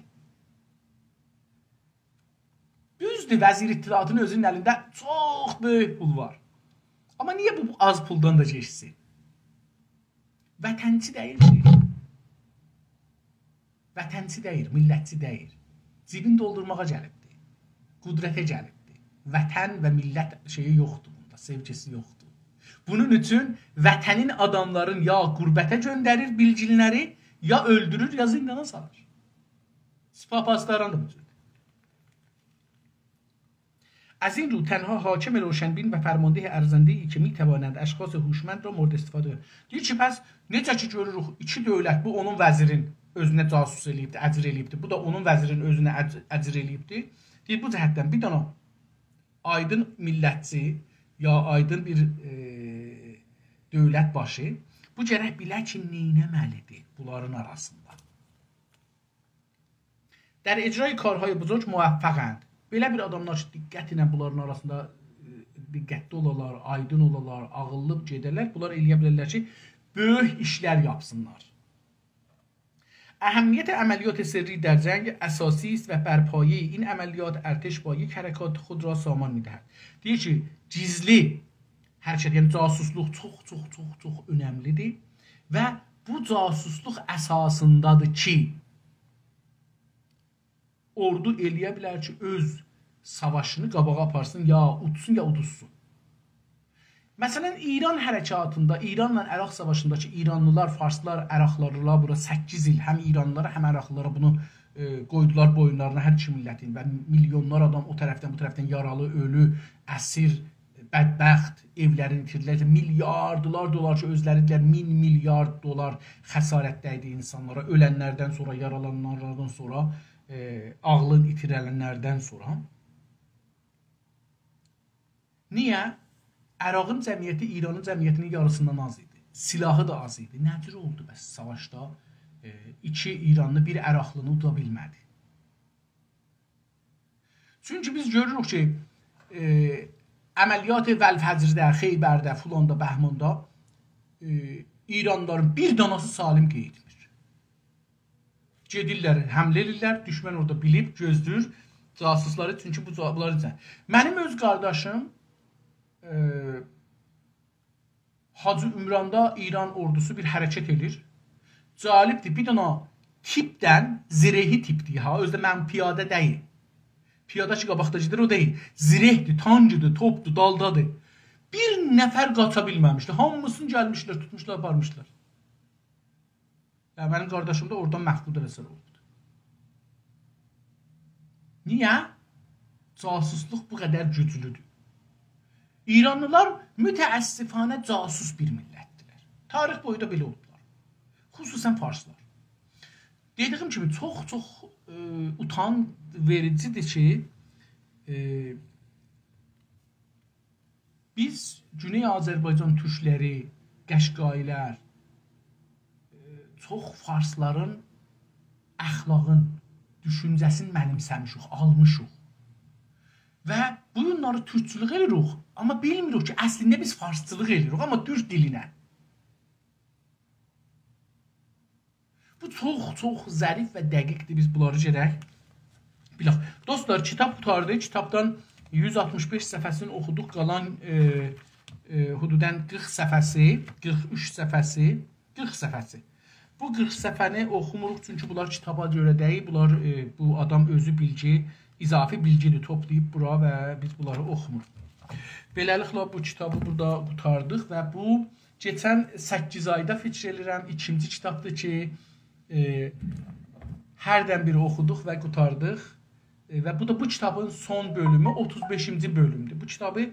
دوزدور، وزیر اطلاعاتین اؤزونون الینده چوخ بؤیوک پول وار. آمما نییه بو آز پولدان دا گئچسین؟ وطنچی دئییل کی. وطنچی دئییل، میللتچی دئییل. جیبین دولدورماغا گلیبدی. قدرته گلیبدی. وطن و میللت شئیی یوخدور بوندا، سئوگیسی یوخدور. بونون اوچون وطنین آداملارین یا غربته گؤندریر بیلگینلری، یا اؤلدورور، یا زیندانا سالیر. سپاه پاسداران دا بو جوردور. از این رو تنها حاکم روشنبین و فرمانده ارزنده‌ای که می‌توانند اشخاص هوشمند را مورد استفاده. دئییر کی، پس نئجه کی گؤروروک، ایکی دؤولت، بو اونون وزیرین اؤزونه جاسوس ائله‌ییبدی، اجیر ائله‌ییبدی. بو دا اونون وزیرین اؤزونه اج-، اجیر ائله‌ییبدی. دئییر، بو جهتدن بیر دنه آیدین میللتچی یا آیدین بیر، ائ، دؤولت باشی، بو گرک بیله کی، نئینه‌مه‌لیدیر بونلارین آراسیندا. در اجرای کارهای بزرگ موفقند. بئله بیر آداملار کی، دقت ایله بونلارین آراسیندا، ائ، دقتلی اولالار، آیدین اولالار، عاغیللی گئده‌لر، بونلار ائلیه بیلرلر کی، بؤیوک ایشلر یاپسینلار. اهمیت عملیات سری در جنگ اساسی است و بر پایهٔ این عملیات ارتش با یک حرکات خود را سامان می‌دهد. دئییر کی، گیزلی حرکت، یعنی جاسوسلوق چوخ، چوخ، چوخ، چوخ اؤنملیدیر و بو جاسوسلوق اساسیندادیر کی، اوردو ائلیه بیلر کی، اؤز ساواشینی قاباغا آپارسین، یا اوتسون، یا اودوزسون. مثلاً، ایران حرکاتیندا، ایرانلا عراق ساواشیندا کی، ایرانلیلار، فارسلار، عراقلیلار بورا سککیز ایل هم ایرانلیلارا، هم عراقلیلارا بونو، ائ، قویدولار بویونلارینا، هر ایکی میللتین، و میلیونلار آدام او طرفدن، بو طرفدن یارالی، اؤلو، اسیر، بدبخت، ائولرینی ایتیردیلر. میلیاردلار دلار کی، اؤزلری دئییرلر، مین میلیارد دلار خسارت دَیدی اینسانلارا، اؤلنلردن سونرا، یارالانانلاردان سونرا، ائ، عاغلین ایتیرنلردن سونرا. نییه؟ عراقین جمعیتی ایرانین جمعیتینین یاریسیندان آز ایدی. سلاحی دا آز ایدی. نه جور اولدو بس ساواشدا، ائ، ایکی ایرانلی بیر عراقلینی اودا بیلمه‌دی؟ چونکی بیز گؤروروک کی، ائ، عملیات والفجرده، خیبرده، فلاندا، بهماندا، ائ، ایرانلیلارین بیر داناسی سالم قئییدمیر. گئدیرلر، حمله ائدیرلر، دوشمن اورادا بیلیب، گؤزله‌ییر جاسوسلاری، چونکی بو جا-، بونلار ایچین. منیم اؤز قارداشیم، ائ، حاجی عمراندا ایران اوردوسو بیر حرکت ائله‌ییر. جالبدیر، بیر دنه تیپدن، زرهی تیپدیر ها، اؤزو ده من پیاده دئییل. پیاده کی، قاباقدا گئدیر، او دئییل. زرهدیر، تانکدیر، توپدور، دالدادیر. بیر نفر قاچا بیلمه‌میشدی. هامیسینی گلمیشلر، توتموشلار، آپارمیشلار. و منیم قارداشیم دا اورادان مفقود رسول اولدو. نییه؟ جاسوسلوق بو قدر گوجلودور. ایرانلیلار متأسفانه جاسوس بیر میللتدیرلر. تاریخ بویو دا بئله اولدولار. خصوصاً فارسلار. دئدیگیم کیمی، چوخ، چوخ، ائ، اوتان وئریجیدیر کی، ائ، بیز گونئی آذربایجان تورکلری، قشقایی‌لر، ائ، چوخ فارسلارین اخلاقین، دوشونجه‌سینی منیمسه‌میشیک، آلمیشیق. و بونلاری تورکچولوک ائله‌ییریک، آمما بیلمیریک کی، اصلینده بیز فارسچیلیق ائله‌ییریک، آمما تورک دیلینه. بو چوخ، چوخ ظریف و دقیقدیر. بیز بونلاری گرک بیلک. دوستلار، کیتاب قوتاردی. کیتابدان یوز آلتمیش بئش صفحه‌سینی اوخودوق. قالان، ائ، ائ، حدوداً قیرخ صفحه‌سی، قیرخ اوچ صفحه‌سی، قیرخ صفحه‌سی. بو قیرخ صفحه‌نی اوخوموروق، چونکی بونلار کیتابا گؤره دئییل. بونلار، ائ، بو آدام اؤزو بیلگی، اضافی بیلگی‌دیر، توپلاییب بورا و بیز بونلاری اوخوموروق. بئله‌لیکله، بو کیتابی بورادا قوتاردیق و بو کئچن سککیز آیدا، فیکیر ائدیرم، ایکینجی کیتابدیر کی، ائ، هردن بیری اوخودوق و قوتاردیق. ائ، و بو دا بو کیتابین سون بؤلومو، اوتوز بئشینجی بؤلومدور. بو کیتابی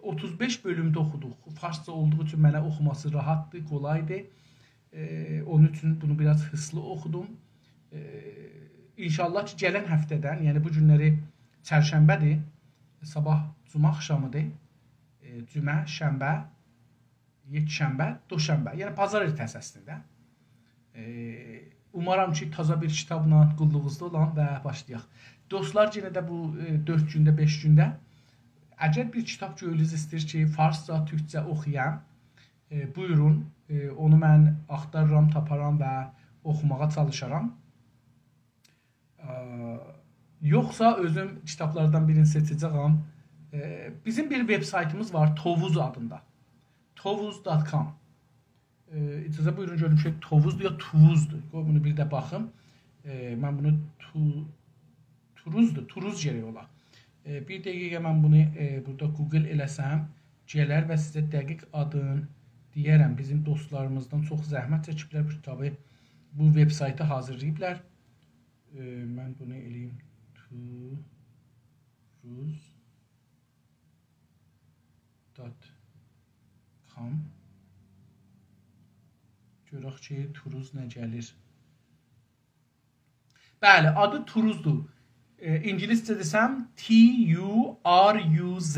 اوتوز بئش بؤلومده اوخودوق. فارسجا اولدوغو اوچون منه اوخوماسی راحتدیر، قولایدیر. ائ، اونون اوچون بونو بیر آز هیرسلی اوخودوم. ائ، انشاءالله کی، گلن هفته‌دن، یعنی بو گونلری چرشنبه‌دیر، صاباح جمعه آخشامیدیر، ائ، جمعه، شنبه، یکشنبه، دوشنبه، یعنی بازار ائرته‌سی اصلینده. ائ، اومارام کی، تازا بیر کیتابلا قوللوغونوزدا اولام و باشلایاق. دوستلار، یئنه ده بو، ائ، دؤرد گونده، بئش گونده اگر بیر کیتاب گؤیلونوز ایسته‌ییر کی، فارسجا، تورکجه اوخویام، ائ، بویورون، ائ، اونو من آختاریرام، تاپارام و اوخوماغا چالیشارام. ا، یوخسا اؤزوم کیتابلاردان بیرینی سئچه‌جه‌یم. ائ، بیزیم بیر وبسایتیمیز وار، توووز آدیندا. توووز دات کام. ائ، اجازه بویورون گؤروم کی، توووزدور یا توووزدور. قوی بونو بیر ده باخیم. ائ، من بونو تو-، توروزدور، توروز گرک اولا. ائ، بیر دقیقه من بونو، ائ، بورادا گوگل ائله‌سم، گلر و سیزه دقیق آدین دئیه‌رم. بیزیم دوستلاریمیزدان چوخ زحمت چکیبلر، بو کیتابی، بو وبسایتی حاضیرلاییبلار. ائ، من بونو ائله‌ییم. توووز دات کام. گؤرک کی، توروز نه گلیر. بلی، آدی توروزدور. ائ، اینگیلیسجه دئسم، T U R U Z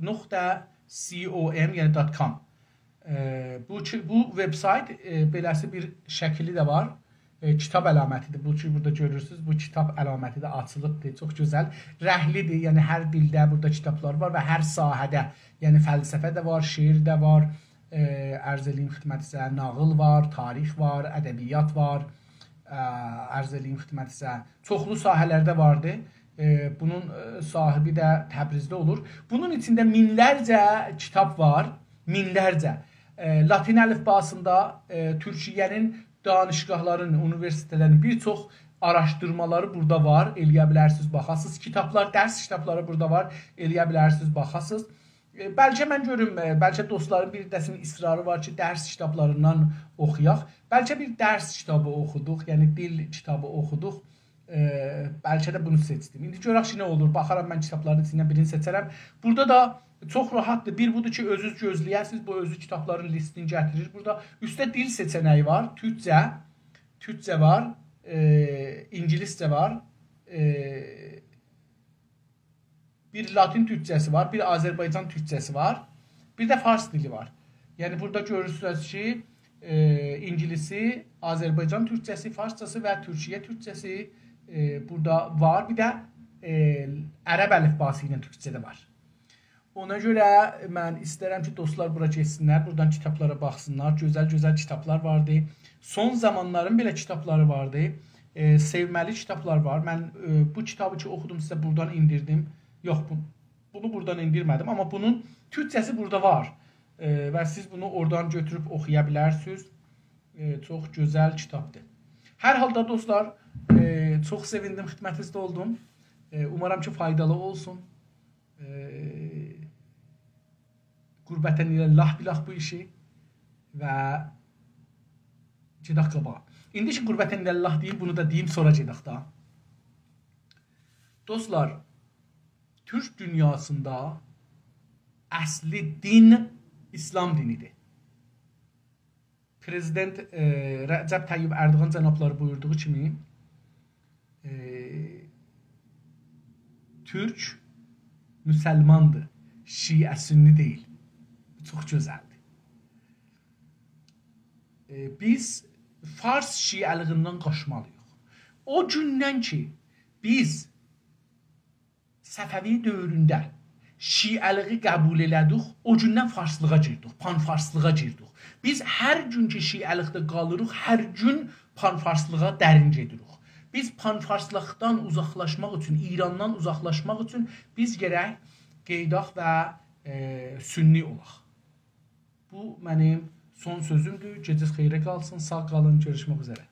نقطه C O M، یعنی دات کام. ائ، بو کی، بو وبسایت، ائ، بئله‌سی بیر شکلی ده وار. ائ، کیتاب علامتی‌دیر. بو کی، بورادا گؤرورسونوز، بو کیتاب علامتی ده آچیلیبدیر. چوخ گؤزل. رنگلی‌دیر، یعنی هر دیلده بورادا کیتابلار وار و هر ساحه‌ده، یعنی فلسفه ده وار، شعر ده وار، ائ، عرض ائله‌ییم خدمتینیزه، ناغیل وار، تاریخ وار، ادبیات وار، ا، عرض ائله‌ییم خدمتینیزه، چوخلو ساحه‌لرده واردی. ائ، بونون، ائ، صاحیبی ده تبریزده اولور. بونون ایچینده مینلرجه کیتاب وار، مینلرجه. ائ، لاتین الیفباسیندا، ائ، تورکیه‌نین دانشگاهلارین، اونیوئرسیتئتلرین بیر چوخ آراشدیرمالاری بورادا وار. ائلیه بیلرسینیز، باخاسینیز. کیتابلار، درس کیتابلاری بورادا وار. ائلیه بیلرسینیز، باخاسینیز. ائ، بلکه من گؤروم، ائ، بلکه دوستلارین بیر حیصه‌سینین اصراری وار کی، درس کیتابلاریندان اوخویاق. بلکه بیر درس کیتابی اوخودوق، یعنی دیل کیتابی اوخودوق. ائ، بلکه ده بونو سئچدیم. ایندی گؤرک کی، نه اولور. باخارام، من کیتابلارین ایچیندن بیرینی سئچه‌رم. بورادا دا چوخ راحتدیر. بیر بودور کی، اؤزونوز گؤزله‌یه‌سینیز، بو اؤزو کیتابلارین لیستینی گتیریر. بورادا اوستده دیل سئچه‌نگی وار. تورکجه، تورکجه وار، ائ، اینگیلیسجه وار، ائ، بیر لاتین تورکجه‌سی وار، بیر آذربایجان تورکجه‌سی وار، بیر ده فارس دیلی وار. یعنی بورادا گؤرورسونوز کی، ائ، اینگیلیسی، آذربایجان تورکجه‌سی، فارسجاسی و تورکیه تورکجه‌سی، ائ، بورادا وار. بیر ده، ائ، عرب الیفباسی ایله تورکجه ده وار. اونا گؤره من ایسترم کی، دوستلار بورا گئتسینلر، بورادان کیتابلارا باخسینلار. گؤزل-گؤزل کیتابلار واردی. سون زامانلارین بئله کیتابلاری واردی. ائ، سئومه‌لی کیتابلار وار. من، ائ، بو کیتابی کی اوخودوم، سیزه بورادان ایندیردیم. یوخ، بو، بونو بورادان ایندیرمه‌دیم، آمما بونون تورکجه‌سی بورادا وار. ائ، و سیز بونو اورادان گؤتوروب اوخویا بیلرسینیز. ائ، چوخ گؤزل کیتابدیر. هر حالدا دوستلار، ائ، چوخ سئویندیم خدمتینیزده اولدوم. ائ، اومارام کی، فایدالی اولسون. ائ، قربتاً الی الله بیلاخ بو ایشی و گئدک قاباغا. ایندی کی، قربتاً الی الله دئییم، بونو دا دئییم، سونرا گئدک دا. دوستلار، تورک دونیاسیندا اصلی دین ایسلام دینی‌دیر. پرزیدنت، ائ، رجب طیب اردوغان جنابلاری بویوردوغو کیمی، ائ، تورک مسلماندیر، شیعه سنی دئییل. چوخ گؤزلدیر. ائ، بیز فارس شیعه‌لیغیندن قاچمالی‌ییق. او گوندن کی، بیز صفوی دؤورونده شیعه‌لیغی قبول ائله‌دیک، او گوندن فارسلیغا گیردیک، پان‌فارسلیغا گیردیک. بیز هر گون کی شیعه‌لیقده قالیریق، هر گون پان‌فارسلیغا درین گئدیریک. بیز پان‌فارسلیقدان اوزاقلاشماق اوچون، ایراندان اوزاقلاشماق اوچون بیز گرک قئییداق و، ائ، سنی اولاق. بو منیم سون سؤزومدور. گئجه‌نیز خئیره قالسین، ساغ قالین، گؤروشمک اوزره.